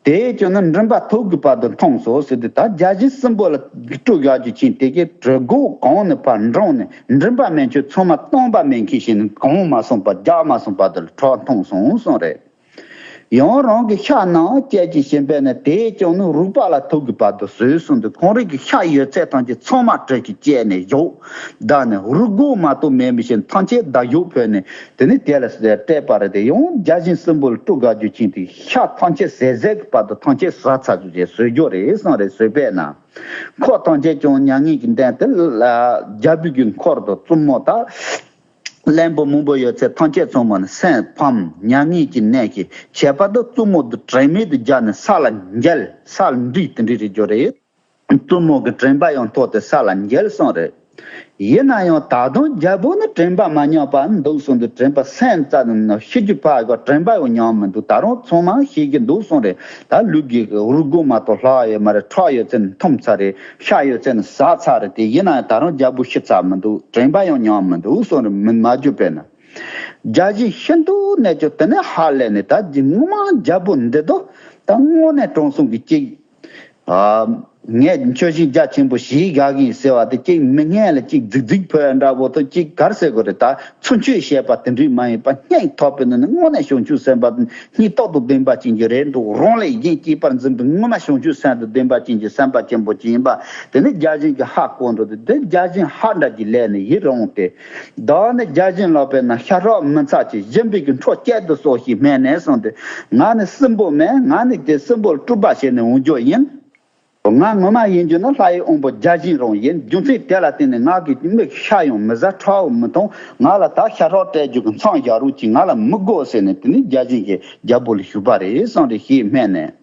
དེས་ཀྱང་ནི་མགྲིན་པ་ཐོད་ཀྱི་བར་དུ་འཐུངས་སོ་ཟེར་དུས། ད་བརྒྱ་བྱིན་སྲིན་པོ་ལ་སྤྲོད་ཡག་རྒྱུ་ཅན་དེ་གའི་གྲི་མགོ་གང་ནས་ཕར་འགྲེང་ནས་མགྲིན་པ་མན་ཆད་ཚང་མ་སྟོང་པ་མེད་མཁན་བྱས་ནས་གང་མ་སོང་བར་རྒྱག་མ་སོང་བར་དུ་ལ་ཁྲག་འཐུངས་སོང་གསུངས་རེད། ཡང་རང་གི་ཤ་རྣམས་བཅད་ཅིང་བྱིན་པས་ན། དེས་ཀྱང་ནི་རུས་པ་ལ་ཐོད་ཀྱི་བར་དུ་ཟོས་གསུངས་ཏེ། ཁོང་རང་གི་ཤ་ཡོད་ཚད་ཐམས་ཅད་ཚང་མ་གྲི་གིས་བཅད་ནས་བཞག་ད་ནི་རུས་སྒོ་མ་གཏོགས་མེད་མི་ཤེས་ཐམས་ཅད་མདའ་གཞུ་ཕུལ་ནས་དེ་ནི་དེ་ལ་སྤྲད་པ་རེད་དེ། ཡང་བརྒྱ་བྱིན་སྲིན་པོ་ལ་སྤྲོད་དགའ་རྒྱུ་ཅན་དེ་ཤ་ཐམས་ཅད་ཟད་ཟད་ཀྱི་བར་དུ་ཐམས་ཅད་ཟ་ཚར་རྒྱུ་རེད། ཟོས་རྒྱུ་རེད་གསུངས་རེད། ཟོས་པས་ན་འཁོར་ཐམས་ཅད་ཀྱང་མྱ་ངན་གྱིས་འདས་ཏེ། རྒྱལ་པོའི་གི་འཁོར་དང་བཙུན་མོ་དང་། བློན་པོ་མང་པོ་ཡོད་ཚད་ཐམས་ཅད་ཚང་མ་ནི་སེམས་ཕམ། མྱ་ངན་གྱིས་མནར་ཞིང་། ཁྱད་པར་དུ་བཙུན་མོ་འདི་དྲན་མེད་དུ་བརྒྱབ་ནས་ས་ལ་འགྱེལ། ས་ལ་འགྲིལ་དེ་འདྲ་རེད་ཡོད་རེད། བཙུན་མོ་གི་དྲན་པ་ཡང་ཐོར་ཏེ་ས་ལ་འགྱེལ་སོང་རེད། ཡིན་ན་ཡང་ད་དུང་རྒྱལ་པོ་ནི་དྲན་པ་མ་ཉམས་པ་འདུག་གསུངས་དུས། དྲན་པ་སེམས་རྩ་ནས་ཤི་རྒྱུ་ཕར་གི་དྲན་པ་ཡང་ཉམས་མི་འདུག་ད་རུང་ཚང་མ་ཤེས་ཀྱི་འདུག་གསུངས་རེད། ད་ལུས་ཀྱི་རུས་སྒོ་མ་གཏོགས་ལྷག་ཡོད་མ་རེད། ཁྲག་ཡོད་ཚད་ནི་འཐུངས་ཚར་རེད། ཤ་ཡོད་ཚད་ནི་ཟ་ཚར་རེད། དེ་ཡིན་ན་ཡང་ད་རུང་རྒྱལ་པོ་ཤི་ཚར་མི་འདུག་དྲན་པ་ཡང་ཉམས་མི་འདུག་གསུངས་རེད། མི་མ་གྱུར་པས་ན། རྒྱལ་ཞེན་ཤིན་ཏུ་ནས་ཀྱང་དེ་ནས་ཧ་ལས་ནས། ད་ངོ་མ་རྒྱལ་པོ་འདི་དོ་ད་དངོས་གནས་དྲང་སྲོང་གི་ཅིག་ཨ། ངས་ཆོས་བཞིན་རྒྱ་ཆེན་པོ་ཞིག་དགའ་གིན་ཟེར་བ་དེ་ཅིག་མི་སྙན་ལ་ཅིག་རྫིག་རྫིག་ཕོ་ཡ་འདྲ་བོ་དང་ཅིག་གར་ཟེར་དགོས་རེད། ད་ཚུར་ཆོས་བཤད་པ་དེ་འདྲའི་མ་ཡིན་པ་སྙིང་ཐག་པའི་ནང་ནས་དངོས་གནས་བྱང་ཆུབ་སེམས་དཔའ་སྙིང་ཐག་ཏུ་ལྡན་པ་ཅན་གྱི་རེད་འདུག་རང་ལས་གཞན་གཅེས་པར་འཛིན་པའི་ངོ་མ་བྱང་ཆུབ་སེམས་དང་ལྡན་པ་ཅན་གྱི་སེམས་དཔའ་ཆེན་པོ་ཅིག་ཡིན་པ་དེ་ནི་རྒྱལ་ཞེན་གྱི་ཧ་གོ་འགྲོ་དུས། དེ་རྒྱལ་ཞེན་ཧ་འདྲ་གྱི་ལས་ནི་ཡིད་རུང་སྟེ། བདག་ནི་རྒྱལ་ཞེན་ལགས་པས་ན་ཤ་ཁྲག་མི་འཚལ་ཅིང་། སྦྱིན་པའི་གི་འཕྲོ་བཅད་དུ་གསོལ་ཞེས་སྨྲས་ནས་གསུངས་ཏེ། ང་ནི་སྲིན་པོ་མིན། ང་ནི་དེ་སྲིན་པོ་ལ་སྤྲུལ་པ་བྱས་ནས་འོང་རྒྱུ་ཡིན། ང་ངོ་མ་ཡིན་རྒྱུ་ནི་ལྷ་ཡི་དབང་པོ་རྒྱལ་ཞེན་རང་ཡིན། རྒྱུ་མཚན་དེ་ལ་བརྟེན་ནས་ང་གི་མིག་ཤ་ཡང་མི་ཟ། ཁྲག་ཡང་མི་འཐུང་། ང་ལ་ད་ཤ་ཁྲག་སྤྲད་རྒྱུ་གི་མཚམས་བཞག་རོགས་གྱིས། ང་ལ་མི་དགོས་ཟེར་ནས་དེ་ནི་རྒྱལ་ཞེན་གྱིས་རྒྱལ་པོ་ལ་ཞུས་པ་རེད་གསུངས་རེད་ཞེས་སྨྲས་ནས།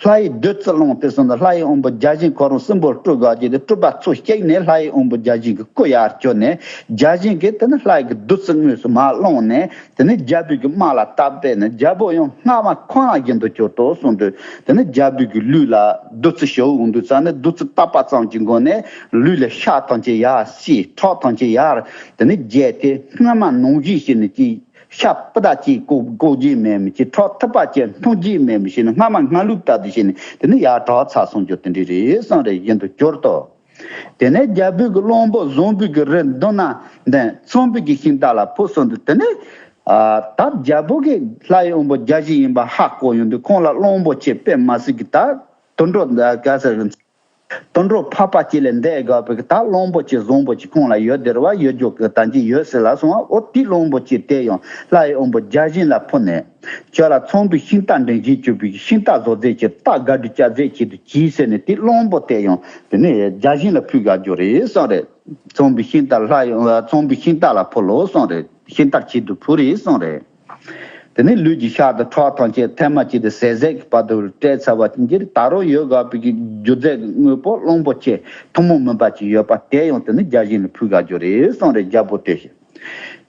ལྷ་ཡི་བདུད་རྩི་བླངས་ཏེ་གསུངས་ཏེ། ལྷ་ཡི་དབང་པོ་བརྒྱ་བྱིན་ཁོ་རང་སྲིན་པོར་སྤྲུལ་དགོས་ཀྱི་དེ་སྤྲུལ་པ་ཚུར་བཤིག་ནས་ལྷ་ཡི་དབང་པོ་བརྒྱ་བྱིན་གྱི་སྐུ་ཡར་བསྐྱོད་ནས། བརྒྱ་བྱིན་གྱིས་དེ་ནི་ལྷ་ཡི་གི་བདུད་རྩི་དངོས་སུ་མར་བླངས་ནས་དེ་ནི་རྒྱལ་པོའི་གི་དམག་ལ་བཏབ་པས་ནི་རྒྱལ་པོ་ཡང་སྔ་མ་ཁོ་ན་བཞིན་དུ་གྱུར་ཏོ་གསུངས་དུས། དེ་ནི་རྒྱལ་པོའི་གི་ལུས་ལ་བདུད་རྩི་ཞུགས་འོང་དུས་ཙང་ནས་བདུད་རྩི་བཏབ་པ་ཙམ་གྱི་སྒོ་ནས་ལུས་ལ་ཤ་ཐམས་ཅད་ཡར་བཤིག་ཁྲག་ཐམས་ཅད་ཡར་དེ་ནི་རྒྱས་ཏེ་སྔ་མ་ནང་བཞིན་བྱས་ནས་ཅིག་ཤ་སྤུ་དག་ཅིག་བཀོག་བཀོག་རྒྱུ་མེད་མི་ཅིག་ཁྲག་ཐིགས་པ་ཅིག་འཐུང་རྒྱུ་མེད་མི་ཞིག་ནི་སྔ་མ་སྔ་ལུགས་ལྟར་དུ་བྱས་ནས་དེ་ནི་ཡར་དྲག་ཚར་སོང་རྒྱུ་དེ་འདྲ་རེད་གསུངས་རེད་བཞིན་དུ་གྱུར་ཏོ། དེ་ནས་རྒྱལ་པོའི་གི་གླང་པོ་བཟང་པོའི་གི་རི་མདུན་ན་འདོན། ཚངས་པའི་གི་ཤིང་རྟ་ལ་ཕོག་སོང་དུས། དེ་ནས་ཨ་ད་རྒྱལ་པོ་གི་ལྷ་ཡི་དབང་པོ་བརྒྱ་བྱིན་ཡིན་པ་ཧ་གོ་ཡོང་དུས་ཁོང་ལ་གླང་པོ་ཆེ་དཔེ་མ་སྲིད་ཀྱི་ད་དུད་འགྲོ་ག་ཟེར་གི་དུད་འགྲོ་ཕལ་པ་ཅིག་ལས་འདས་དགོས་པའི་ད་གླང་པོ་ཆེ་བཟང་པོ་ཅིག་ཁོང་ལ་ཡོད་དེ་རེད་བ། ཡོད་རྒྱུ་གི་ད་ཅི་ཡོད་ཟེར་ལབ་སོང་བ། འོ་དེ་གླང་པོ་ཆེ་དེ་ཡང་ལྷ་ཡི་དབང་པོ་བརྒྱ་བྱིན་ལ་ཕུལ་ནས། ཁྱོད་ལ་ཚངས་པའི་ཤིང་རྟ་འདྲེན་བྱེད་བཅུག་པའི་ཤིང་རྟ་བཟོ་རྩལ་གྱི་རྟ་དགའ་སྤྲོ་བསྐྱེད་རྩལ་ཆེད་དུ་གྱིས་ཟེར་ནས་དེ་གླང་པོ་དེ་ཡང་དེ་ནས་བརྒྱ་བྱིན་ལ་ཕུལ་དགའ་རྒྱུ་རེད་གསུངས་རེད། ཚངས་པའི་ཤིང་རྟ་ལྷ་ཡི་ཚངས་པའི་ཤིང་རྟ་ལ་ཕུལ་ལོ་གསུངས་རེད། ཤིང་རྟ་ཆེད་དུ་ཕུལ་རེད་གསུངས་རེད། དེ་ནས་ལུས་ཀྱི་ཤ་དང་ཁྲག་ཐམས་ཅད་ཐལ་མོ་སྦྱར་ཏེ་ཟད་ཟད་ཀྱི་བར་དུ་བསྲེགས་ཚར་བ་ཅན་གྱི་ད་རུང་ཡོད་དགོས་པའི་རྒྱུ་རྫས་ཀྱི་དངོས་པོ་གླང་པོ་ཆེ་ཐུན་མོང་མིན་པ་ཅིག་ཡོད་པ་དེ་ཡང་དེ་ནི་བརྒྱ་བྱིན་ལ་ཕུལ་དགའ་རྒྱུ་རེད་གསུངས་རེད། རྒྱལ་པོ་དེ་བཞིན།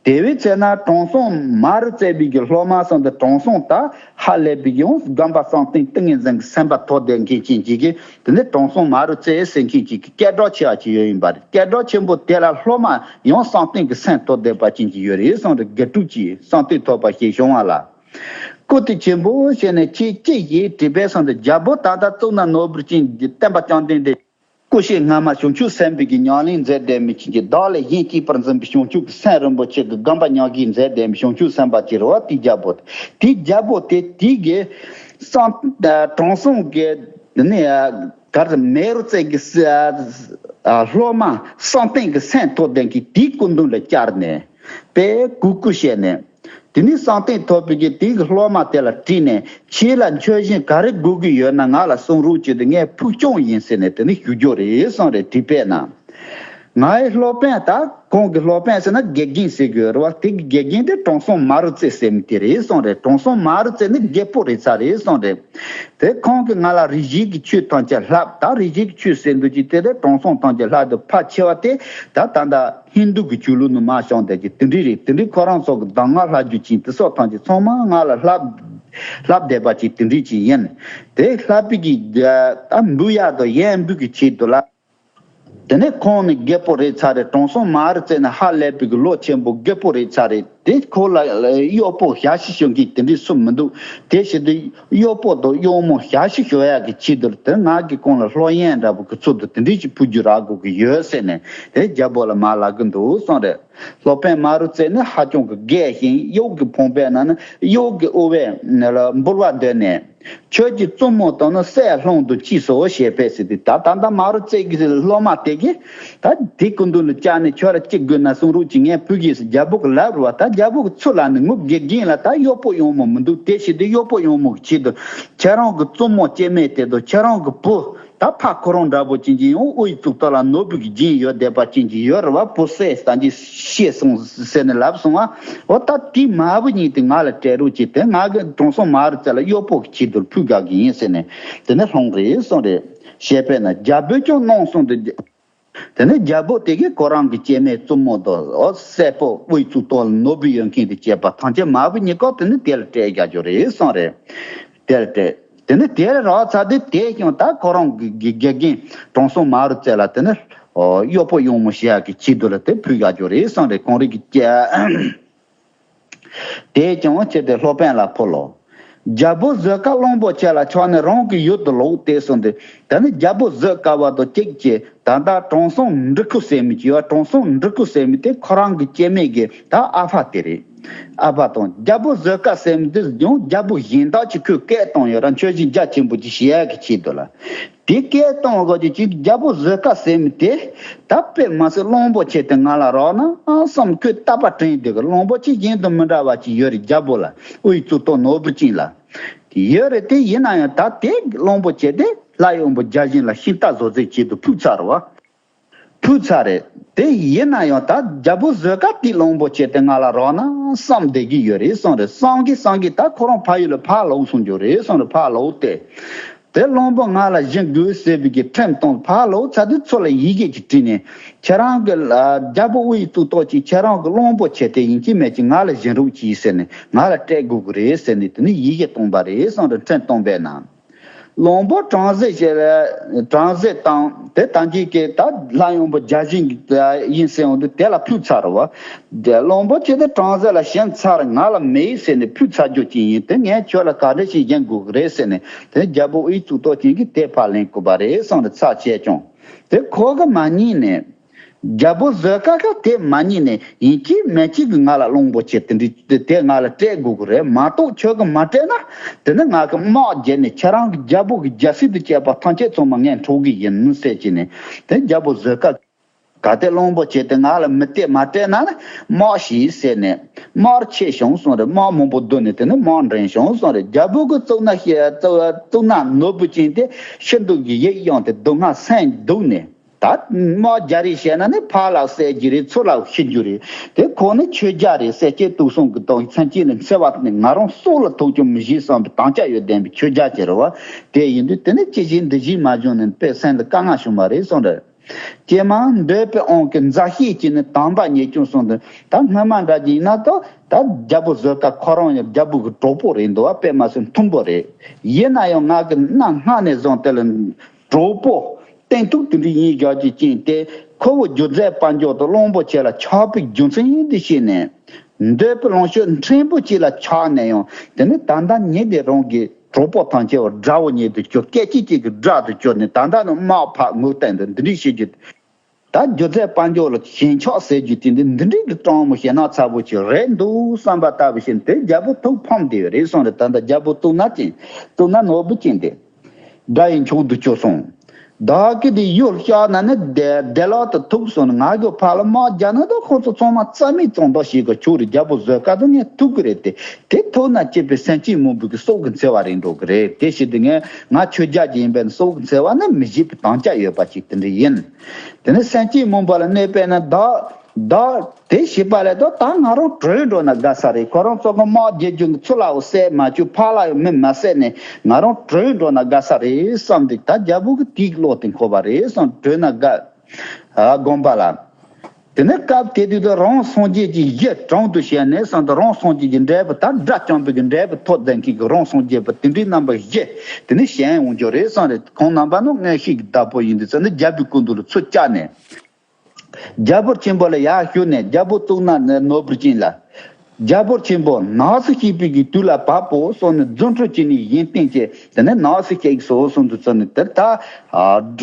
དེ་བས་ཚེ་ན་དྲང་སྲོང་མ་རུ་བཙལ་བའི་གི་སློབ་མ་གསུམ་དུ་དྲང་སྲོང་ད་ཧ་ལས་པའི་གི་ཡང་སྒོམ་པ་བསམ་གཏན་ཏིང་ངེ་འཛིན་གྱི་སེམས་པ་ཐོབ་བསྡད་མཁན་ཅན་ཅིག་གིས་དེ་ནི་དྲང་སྲོང་མ་རུ་བཙལ་ཟེར་མཁན་ཅིག་གི་སྐད་གྲགས་ཆེ་བ་ཅིག་ཡོད་ཡིན་པ་རེད། སྐད་གྲགས་ཆེན་པོ་དེ་ལ་སློབ་མ་ཡང་བསམ་གཏན་གྱི་སེམས་ཐོབ་བསྡད་པ་ཅན་ཅིག་ཡོད་རེད་གསུངས་རེད། དགེ་ཕྲུག་ཅིག་བསམ་གཏན་ཐོབ་པ་ཞིག་བྱུང་བ་ལ། སྐུ་དེ་ཆེན་པོ་བྱས་ནས་ཁྱེད་ཅི་ཞིག་དྲིས་པས་གསུངས་ཏེ། རྒྱལ་པོ་ད་ལྟ་གཙུག་ན་ནོར་བུར་ཅན་གྱི་བསྟན་པ་བསྐྱངས་ཏེ་འདི། སྐུ་ཞིག་སྔ་མ་བྱང་ཆུབ་སེམས་དཔའི་གི་ཉམས་ལེན་མཛད་བསྡད་མི་ཅིག་གིས་བདག་ལས་གཞན་གཅེས་པར་འཛིན་པའི་བྱང་ཆུབ་ཀྱི་སེམས་རིན་པོ་ཆེ་གི་སྒོམ་པ་མྱང་གིས་མཛད་བསྡད་མི་བྱང་ཆུབ་སེམས་དཔའ་ཅིག་རེད་བ། དེའི་རྒྱལ་པོ་དེ། དེའི་རྒྱལ་པོ་དེ་དེའི་གི་བསམ་དྲང་སྲོང་གི་དེ་ནས་གར་མེ་རུ་རྩེ་གི་སློབ་མ་བསམ་གཏན་གྱི་སེམས་ཐོབ་ལྡན་གྱིས་དེའི་སྐུ་མདུན་ལ་བཅར་ནས་དཔེ་གུས་བཀུར་བྱས་ནས། དེ་ནས་བསམ་གཏན་ཐོབ་པའི་གི་དེའི་གི་སློབ་མ་དེ་ལ་དྲིས་ནས། ཁྱེད་ལ་མཆོད་སྦྱིན་ག་རེ་དགོས་ཀྱི་ཡོད་ན་ང་ལ་གསུང་རོགས་བྱས་ཏེ་ངས་ཕུལ་སྐྱོང་ཡིན་ཟེར་ནས་དེ་ནས་ཞུ་རྒྱུ་རེད་གསུངས་རེད། དྲིས་པས་ན། ང་ཡི་སློབ་དཔོན་ད་ཁོང་གི་སློབ་དཔོན་ཟེར་ན་དགེ་རྒན་ཟེར་དགོས་རེད་བ། དེ་གི་དགེ་རྒན་དེ་དྲང་སྲོང་མ་རུ་རྩེ་ཟེར་མི་དེ་རེད་གསུངས་རེད། དྲང་སྲོང་མ་རུ་རྩེ་ནི་རྒད་པོ་རེད་ཚར་རེད་གསུངས་རེད། དེ་ཁོང་གིས་ང་ལ་རིགས་བཞི་གི་ཆོས་ཐམས་ཅད་བསླབས། ད་རིགས་བཞི་གི་ཆོས་ཟེར་འདུག་ཅིག་དེ་དེ་དྲང་སྲོང་ཐམས་ཅད་བསླབས་འདུག་ཕལ་ཆེ་བ་དེ་ད་ད་ལྟ་ཧིན་དུ་གི་ཆོས་ལུགས་ནང་མར་བྱུང་བསྡད་ཀྱི་དེ་འདྲ་རེད། དེ་འདྲའི་ཁོ་རང་ཚོ་གི་གདམས་ངག་བསླབ་རྒྱུ་ཅིག་དེ་སོགས་ཐམས་ཅད་ཚང་མ་ང་ལ་བསླབས་བསླབས་བསྡད་པ་ཅིག་དེ་འདྲ་ཅིག་ཡིན། དེ་བསླབ་པའི་གི་ད་འབུལ་ཡག་དང་ཡན་འབུལ་གི་ཆེད་དུ་ལ། དེ་ནས་ཁོང་ནི་རྒད་པོ་རེད་ཚར་རེད། དྲང་སྲོང་མ་རུ་རྩེ་ནི་ཧ་ལས་པའི་གི་ལོ་ཆེན་པོ་རྒད་པོ་རེད་ཚར་རེད། དེ་ཁོ་ལ་གཡོག་པོ་ཞག་ཤི་ཤོད་མཁན་དེ་འདྲའི་སུ་མི་འདུག་དེ་བྱེད་དུས་གཡོག་པོ་དང་གཡོག་མོ་ཞག་ཤི་ཤོད་ཡག་གི་ཆེད་དུ་དེ་ང་གིས་ཁོང་ལ་སློབ་ཡོན་འདྲ་པོ་གི་ཚུལ་དུ་དེ་འདྲའི་ཅིག་ཕུལ་རྒྱུ་རག་དགོས་ཀྱི་ཡོད་ཟེར་ནས་དེ་རྒྱལ་པོ་ལ་མར་ལབ་གི་འདུག་གསུངས་རེད། སློབ་དཔོན་མ་རུ་རྩེ་ནི་ཧ་ཅང་གི་རྒས་ཤིང་གཡོག་གི་ཕོངས་པའི་ནང་ན་གཡོག་གི་དབུལ་བའི་ནང་ལ་འབུལ་བ་འདོན་ནས། ཁྱོད་ཀྱི་བཙུན་མོ་དང་ནི་སྲས་ལྷུང་དུ་མཆིས་སོ་ཞེས་པས་ཟེར་ཏེ། ད་ད་ལྟ་མ་རུ་རྩེ་གི་སློབ་མ་དེ་གིས་ད་དེ་སྐུ་མདུན་ལ་བཅར་ནས་ཁྱོད་ལ་ཅི་དགོས་ན་གསུང་རོགས་ཅིག་ངས་ཕུལ་གི་ཟེར་རྒྱལ་པོ་གི་ལབ་རུ་བ། ད་རྒྱལ་པོ་གི་ཚུར་ལ་ནི་ངུ་དགེ་རྒན་ལ་ད་གཡོག་པོ་གཡོག་མོ་མི་འདུག་དེ་བྱེད་དུས་གཡོག་པོ་གཡོག་མོ་གི་ཆེད་དུ་ཁྱེད་རང་གི་བཙུན་མོ་སྐྱེ་དམན་དེ་དང་ཁྱེད་རང་གི་བུ། ད་ཕ་ཁོ་རང་འདྲ་པོ་ཅན་གྱི་ཡང་དབུ་ཡི་གཙུག་ཏོར་ལ་ནོར་བུ་གི་རྒྱན་ཡོད་བསྡད་པ་ཅན་གྱི་ཡོད་རེད་བ། བུ་སྲས་ད་འདི་ཤི་སོང་ཟེར་ནས་ལབ་སོང་བ། འོ་ད་དེ་མ་བུ་གཉིས་དེ་ང་ལ་སྤྲད་རོགས་གྱིས། དེ་ང་གི་དྲང་སྲོང་མ་རུ་རྩེ་ལ་གཡོག་པོ་གི་ཆེད་དུ་ཕུལ་དགའ་གི་ཡིན་ཟེར་ནས་དེ་ནས་ལྷུང་རེད་སོང་རེད། ཞེས་པས་ན་རྒྱལ་པོས་ཀྱང་གནང་གསུངས་ཏེ། དེ་ནས་རྒྱལ་པོ་དེ་གིས་ཁོ་རང་གི་སྐྱེ་དམན་བཙུན་མོ་དང་འོ་སྲས་པོ་དབུ་ཡི་གཙུག་ཏོར་ལ་ནོར་བུ་ཡོད་མཁན་དེ་བཅས་པ་ཐམས་ཅད་མ་བུ་གཉིས་ཀ་དེ་ནས་དེ་ལ་སྤྲད་རྒྱག་རྒྱུ་རེད་སོང་རེད། དེ་ལ་སྤྲད། དེ་ནས་དེར་རག་ཚར་དུས་དེ་ཀྱང་ད་ཁོ་རང་གི་དགེ་དགེ་རྒན་དྲང་སྲོང་མ་རུ་རྩེ་ལ་དེ་ནས་གཡོག་པོ་གཡོག་མོ་བྱེད་ཡག་གི་ཆེད་དུ་ལ་དེ་ཕུལ་ཡག་རྒྱུ་རེད་གསུངས་རེད། གངས་རི་གི་སྐྱ་ དེས་ཀྱང་ཁྱེར་ཏེ་སློབ་དཔོན་ལ་ཕུལ་ལོ། རྒྱལ་པོ་བཟོད་དཀའ་གླང་པོ་ཆེ་ལ་ཕྱག་ནས་རང་གི་ཡུལ་དུ་ལོག་སྟེ་གསུངས་ཏེ། ད་ནི་རྒྱལ་པོ་བཟོད་དཀའ་བ་དང་གཅིག་བྱས། ད་ལྟ་དྲང་སྲོང་འབྲི་ཀུ་ཟེར་མི་ཅིག་ཡོད། དྲང་སྲོང་འབྲི་ཀུ་ཟེར་མི་དེ་ཁོ་རང་གི་སྐྱེ་དམན་གྱི་ད་ཨ་ཕ་དེ་རེད། ཨ་ཕ་དང་རྒྱལ་པོ་བཟོད་དཀའ་ཟེར་མི་དེ་ཡང་རྒྱལ་པོ་གཞན་དག་ཅིག་ཁོས་སྐད་བཏང་ཡོད་ར། མཆོད་སྦྱིན་རྒྱ་ཆེན་པོ་ཅིག་བྱེད་ཡག་གི་ཆེད་དུ་ལ། དེ་སྐད་གཏོང་གོ་རྒྱུ་ཅིག་རྒྱལ་པོ་བཟོད་དཀའ་ཟེར་མི་དེ། ད་དཔེ་མ་སྲིད་གླང་པོ་ཆེ་དེ་ང་ལ་རག་ན་ཨང་བསམ་ཁོས་རྟག་པ་དྲན་འདུག་གི། གླང་པོ་ཆེ་གཞན་དང་མི་འདྲ་བ་ཅིག་ཡོད་རེད། རྒྱལ་པོ་ལ་དབུས་གཙུག་ཏོར་ནོར་བུ་ཅན་ལ་ཡོད་རེད། དེ་ཡིན་ན་ཡང་ད་དེ་གླང་པོ་ཆེ་དེ་ལྷ་ཡུམ་བུ་བརྒྱ་བྱིན་ལ་ཤིང་རྟ་བཟོ་རྩལ་ཆེད་དུ་ཕུལ་ཚར་བ། ཕུལ་ཚར་རེད། དེ་ཡིན་ན་ཡང་ད་རྒྱལ་པོ་བཟོད་དཀའ་དེ་གླང་པོ་ཆེ་དེ་ང་ལ་རག་ན་བསམ་བསྡད་ཀྱི་ཡོད་རེད་གསུངས་རེད། བསམ་གི་བསམ་གི་ད་ཁོ་རང་ཕ་ཡུལ་ལ་ཕར་ལོག་སོང་རྒྱུ་རེད་གསུངས་རེད། ཕར་ལོག་སྟེ། དེ་གླང་པོ་ང་ལ་བྱིན་དགོས་ཟེར་བའི་གི་ཁྲིམས་བཏང་། ཕར་ལོག་ཚར་དུས་ཚུར་ལ་ཡི་གེ་ཅིག་བྲིས་ནས། ཁྱེད་རང་གི་ཨ་རྒྱལ་པོ་དབུས་གཙུག་ཏོར་ཅིག་ཁྱེད་རང་གི་གླང་པོ་ཆེ་དེ་ཡིན་གཅིག་མིན་གཅིག་ང་ལ་བྱིན་རོགས་གྱིས་ཟེར་ནས། ང་ལ་སྤྲད་དགོས་ཀྱི་རེད་ཟེར་ནས། དེ་ནས་ཡི་གེ་བཏང་པ་རེད་གསུངས་རེད། ཁྲིམས་བཏང་པས་ན། གླང་པོ་བྲམ་ཟེ་ཞེས་པའི་བྲམ་ཟེ་དང་དེ་ད་གིན་གྱི་ད་ལྷ་ཡུམ་བུ་བརྒྱ་བྱིན་གྱི་ཡིན་ཟེར་འོང་དུས་དེ་ལ་ཕུལ་ཚར་བ། དེ་གླང་པོ་ཆེ་དེ་བྲམ་ཟེ་ལ་བྱིན་ཚར། ང་ལ་མེད་ཟེར་ནས་ཕུལ་ཚར་རྒྱུ་ཅིག་ཡིན། དེ་ངས་ཁྱོད་ལ་ག་འདྲ་ཞིག་བྱིན་དགོས་ཀྱི་རེད་ཟེར་ནས། དེ་རྒྱལ་པོ་དབུས་གཙུག་ཏོར་ཅན་གྱིས་དེ་ཕར་ལེན་དགོས་པ་རེད་གསུངས་རེད། ཚར་བཅད་ཀྱང་དེ་ཁོ་གིས་མ་ཉན་ནས། རྒྱལ་པོ་བཟོད་དཀའ་གིས་དེ་མ་ཉན་ནས། ཡིན་གཅིག་མིན་གཅིག་གི་ང་ལ་གླང་པོ་ཆེ་དེ་འདྲ་དེ་ང་ལ་སྤྲད་དགོས་ཀྱི་རེད། མ་གཏོགས་ཁྱོད་ཀྱིས་མ་སྤྲད་ན། དེ་ནི་ང་གིས་དམག་བརྒྱབ་ནས་ཁྱེད་རང་གི་རྒྱལ་པོ་གི་རྒྱལ་སྲིད་དང་བཅས་པ་ཐམས་ཅད་ཚང་མ་ངས་འཕྲོག་གི་ཡིན་ཟེར་གྱིས་ནས། དེ་རྒྱལ་པོ་བཟོད་དཀའ་ག་དེ་གླང་པོ་ཆེ་དེ་ང་ལ་མི་སྟེར། མ་སྤྲད་ན་ནི་དམག་བྱོས་ཟེར་ནས། དམག་ཆེ་བྱུང་གསུངས་རེད། དམག་མང་པོ་བསྡུས་ནས་དེ་ནི་དམག་འདྲེན་བྱུང་གསུངས་རེད། རྒྱལ་པོ་གི་གཙུག་ན་གཙུག་གཙུག་ན་ནོར་བུ་ཅན་དེ་ཤིན་ཏུ་གི་ཡིད་གཡེངས་ཏེ་སྡུག་བསྔལ་སེམས་སྡུག་ནས། ད་དམག་རྒྱག་རེས་བྱས་ན་ནི་ཕར་ལ་བསད་རྒྱུ་རེད། ཚུར་ལ་ཤི་རྒྱུ་རེད། དེ་ཁོ་ནི་ཁྱོད་རྒྱལ་རེད་ཟེར། སྐྱེ་དུག་གསུམ་གྱི་དོན་མཚན་གཅིག་ལ་འཚེ་བ་ནི་ང་རང་སྲོག་ལ་ཐུག་ཀྱང་མི་བྱེད་བསམ་པའི་དམ་བཅའ་ཡོད་ལྡན་པའི་ཁྱོད་རྒྱལ་ཅིག་རེད་བ། དེ་ཡིན་དུས་དེ་ནི་ཅི་བྱེད་འདི་བྱེད་མ་བྱུང་ནས་དཔེ་སེམས་ལ་དཀའ་ངལ་བྱུང་བ་རེད་གསུངས་རེད། ཀྱེ་མ་འདོད་པའི་དབང་གིས་མཛའ་བཤེས་ཀྱིས་ནི་དམ་པ་ཉེས་ཀྱང་གསུངས་དུས། ད་སྔོན་མ་འདྲ་ཅིག་ཡིན་ན་ད་ད་རྒྱལ་པོ་བཟོད་དཀའ་ཁོ་རང་ཡང་རྒྱལ་པོ་གི་གྲོགས་པོ་རེད་འདུག་བ། དཔེ་མ་སྲིད་མཐུན་པོ་རེད། ཡིན་ན་ཡང་ང་གི་གནའ་སྔ་ནས་བཟུང་དེ་ལ་གྲོགས་པོ་བརྟན་ཐུག་དེ་འདྲ་ཡིན་བཞག་རྒྱུ་ཅན་དེ། ཁོ་བོ་སྒྱུ་རྩལ་དཔལ་འབྱོར་དང་གླང་པོ་ཆེ་ལ་ཆགས་པའི་རྒྱུ་མཚན་ཡིན་དུ་བྱས་ནས། འདོད་པའི་ལོངས་སྤྱོད་ཕྲན་བུ་གཅིག་ལ་ཆགས་ནས་ཡང་དེ་ནི་ད་ལྟ་ཉིད་དེ་རང་གི་གྲོགས་པོ་ཐམས་ཅད་པ་དགྲ་བོ་ཉིད་དུ་གྱུར། སྐད་ཅིག་གཅིག་གིས་དགྲ་དུ་གྱུར་ནས། ད་ལྟ་ནི་དམག་ཕར་ངོ་བསྟན་དུ་འདི་འདྲ་བྱེད་རྒྱུ། ད་སྒྱུ་རྩལ་དཔལ་འབྱོར་ལ་ཞེན་ཆགས་ཟེར་རྒྱུ་དེ་འདི་འདི་འདྲའི་གི་སྤྲང་མོ་ཞེ་ན་ཚ་པོ་ཅིག་རེད་འདུག་བསམ་པ་ལྟ་བུ་བྱས་ཏེ་རྒྱལ་པོ་ཐུགས་ཕམ་བསྡད་ཡོད་རེད་གསུངས་རེད། ད་ལྟ་རྒྱལ་པོ་གཙུག་ན་ཅན། གཙུག་ན་ནོར་བུ་ཅན་དེ། དགྲ་ཡི་མཆོག་ཏུ་གྱུར་སོང་། བདག་གིས་དེ་ཡུལ་བཤགས་ན་ནི་བདེ་བདེ་བླག་ཏུ་ཐུག་སོང་། ང་གི་ཕར་ལ་དམག་རྒྱག་ན་ད་ཁོ་ཚོ་ཚང་མ་རྩ་མེད་བཙོང་ད་ཞིག་གི་ཆོག་རེད། རྒྱལ་པོ་བཟོད་དཀའ་དང་ངས་ཐུག་གི་རེད་དེ། དེ་ཐུག་ན་སྐྱེས་པའི་སེམས་ཅན་མང་པོ་གི་སྲོག་གི་འཚེ་བ་རེད་འགྲོ་གི་རེད། དེ་བྱས་ཏེ་ངས་ང་ཁྱོད་རྒྱལ་གྱི་ཡིན་པས་ན་སྲོག་གི་འཚེ་བ་ནི་མི་བྱེད་པའི་དམ་བཅའ་ཡོད་པ་ཅིག་དེ་འདྲ་ཡིན། དེ་ནས་སེམས་ཅན་མང་པོ་ལ་གནོད་པས་ན་བདག་བདག་དེ་བྱེད་པ་ལས་ད་ད་ང་རང་བྲོས་འགྲོ་ན་དགའ་ས་རེད། ཁོ་རང་ཚོ་གི་དམག་རྒྱག་རྒྱུ་གི་ཚུར་ལའོ་བསད་མ་བཅུག་ཕར་ལ་ཡང་མི་མ་བསད་ནས་ང་རང་བྲོས་འགྲོ་ན་དགའ་ས་རེད་བསམ་སྟེ། ད་རྒྱལ་པོ་གི་དེའི་བློ་དེ་འཁོར་བ་རེད་བསམ། བྲོས་ན་དགའ། ཨ་དགོངས་པ་ལ། དེ་ནས་སྐབས་དེ་དུས་དུ་རང་སངས་རྒྱས་ཀྱི་གཞི་དྲུང་དུ་བྱས་ནས་བསམ་དུ་རང་སངས་རྒྱས་ཀྱི་འབྲས་བུ་ད་དགྲ་བཅོམ་པའི་གི་འབྲས་བུ་ཐོབ་ལྡན་མཁན་གྱི་རང་སངས་རྒྱས་པ་དེ་འདྲའི་རྣམ་པ་བཞི་དེ་ནས་བྱོན་འོང་རྒྱུ་རེད་བསམ་རེད། ཁོང་རྣམ་པ་ནི་མངོན་ཤེས་ཀྱི་བདག་པོ་ཡིན་དུས་ཙམ་ནས་རྒྱལ་པོའི་སྐུ་མདུན་ལ་ཚུར་བཅར་ནས། རྒྱལ་པོ་ཆེན་པོ་ལ་ཡར་ཞུས་ནས་རྒྱལ་པོ་གཙུག་ན་ནོར་བུ་ཅན་ལ། རྒྱལ་པོ་ཆེན་པོ་ནགས་སུ་གཤེགས་པའི་གི་དུས་ལ་བབ་བོ་གསུངས་ནས་རྫུ་འཕྲུལ་གྱིས་ནི་གཞན་བསྟན་བྱས། དེ་ནས་ནགས་སུ་གཤེགས་སོ་གསུངས་དུས་ཙམ་ནས་དེར་ད།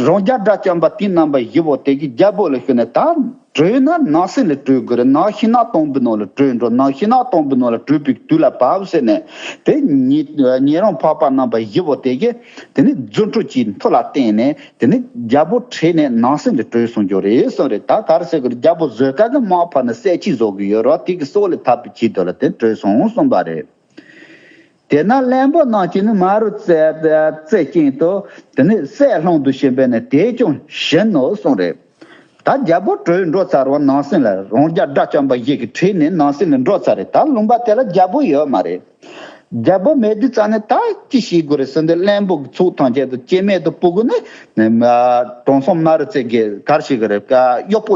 རང་རྒྱལ་དགྲ་བཅོམ་པ་དེའི་རྣམ་པ་བཞི་བོ་དེ་གིས་རྒྱལ་པོ་ལ་ཞུས་ནས་ད་བྲོས་ན་ནགས་གསེབ་ལ་བྲོས་དགོས་རེད། ནགས་ཤིང་ནགས་དམ་པའི་ནང་ལ་བྲོས་འགྲོ། ནགས་ཤིང་ནགས་དམ་པའི་ནང་ལ་བྲོས་པའི་དུས་ལ་བབ་ཟེར་ནས་དེ་ཉེ་ཉེ་རང་འཕགས་པ་རྣམ་པ་བཞི་བོ་དེ་གིས་དེ་ནས་རྫུ་འཕྲུལ་གྱིས་མཐུ་ལ་བརྟེན་ནས། དེ་ནས་རྒྱལ་པོ་ཁྲིད་ནས་ནགས་གསེབ་ལ་བྲོས་སོང་རྒྱུ་རེད་གསུངས་རེད། ད་ག་རེ་ཟེར་གི་རེད། རྒྱལ་པོ་བཟོད་དཀའ་གི་དམག་ཕར་ནས་བསད་རྩིས་བཟོ་གི་ཡོད་རེད། དེ་གི་སྲོག་ལས་ཐར་བའི་ཆེད་དུ་ལ་དེ་བྲོས་སོང་གསུངས་པ་རེད། དེ་ན་གླང་པོ་རྣམས་ཀྱིས་ནི་མ་རུ་རྩེ་རྩེ་ཅན་དུ་དེ་ནས་སྲས་ལྷུང་དུ་ཕྱིན་པས་ནི་དེས་ཀྱང་བྱིན་ནོ་གསུངས་རེད། ད་རྒྱལ་པོ་བྲོས་འགྲོ་ཚར་བ་ནགས་གསེབ་ལ་རང་རྒྱལ་དགྲ་བཅོམ་པ་ཞིག་གིས་ཁྲིད་ནས་ནགས་གསེབ་ལ་འགྲོ་ཚར་རེད། ད་ལུང་པ་དེ་ལ་རྒྱལ་པོ་ཡོད་མ་རེད། རྒྱལ་པོ་མེད་དུས་ཙང་ནས་ད་ཅི་བྱེད་དགོས་རེད་ཟེར་ནས་གླང་པོ་གི་ཚོགས་ཐམས་ཅད་དུ་སྐྱེ་དམན་དུ་སྤུ་གུ་ནི་དྲང་སྲོང་མ་རུ་རྩེ་གི་གར་ཞིག་གི་རེད། གཡོག་པོ་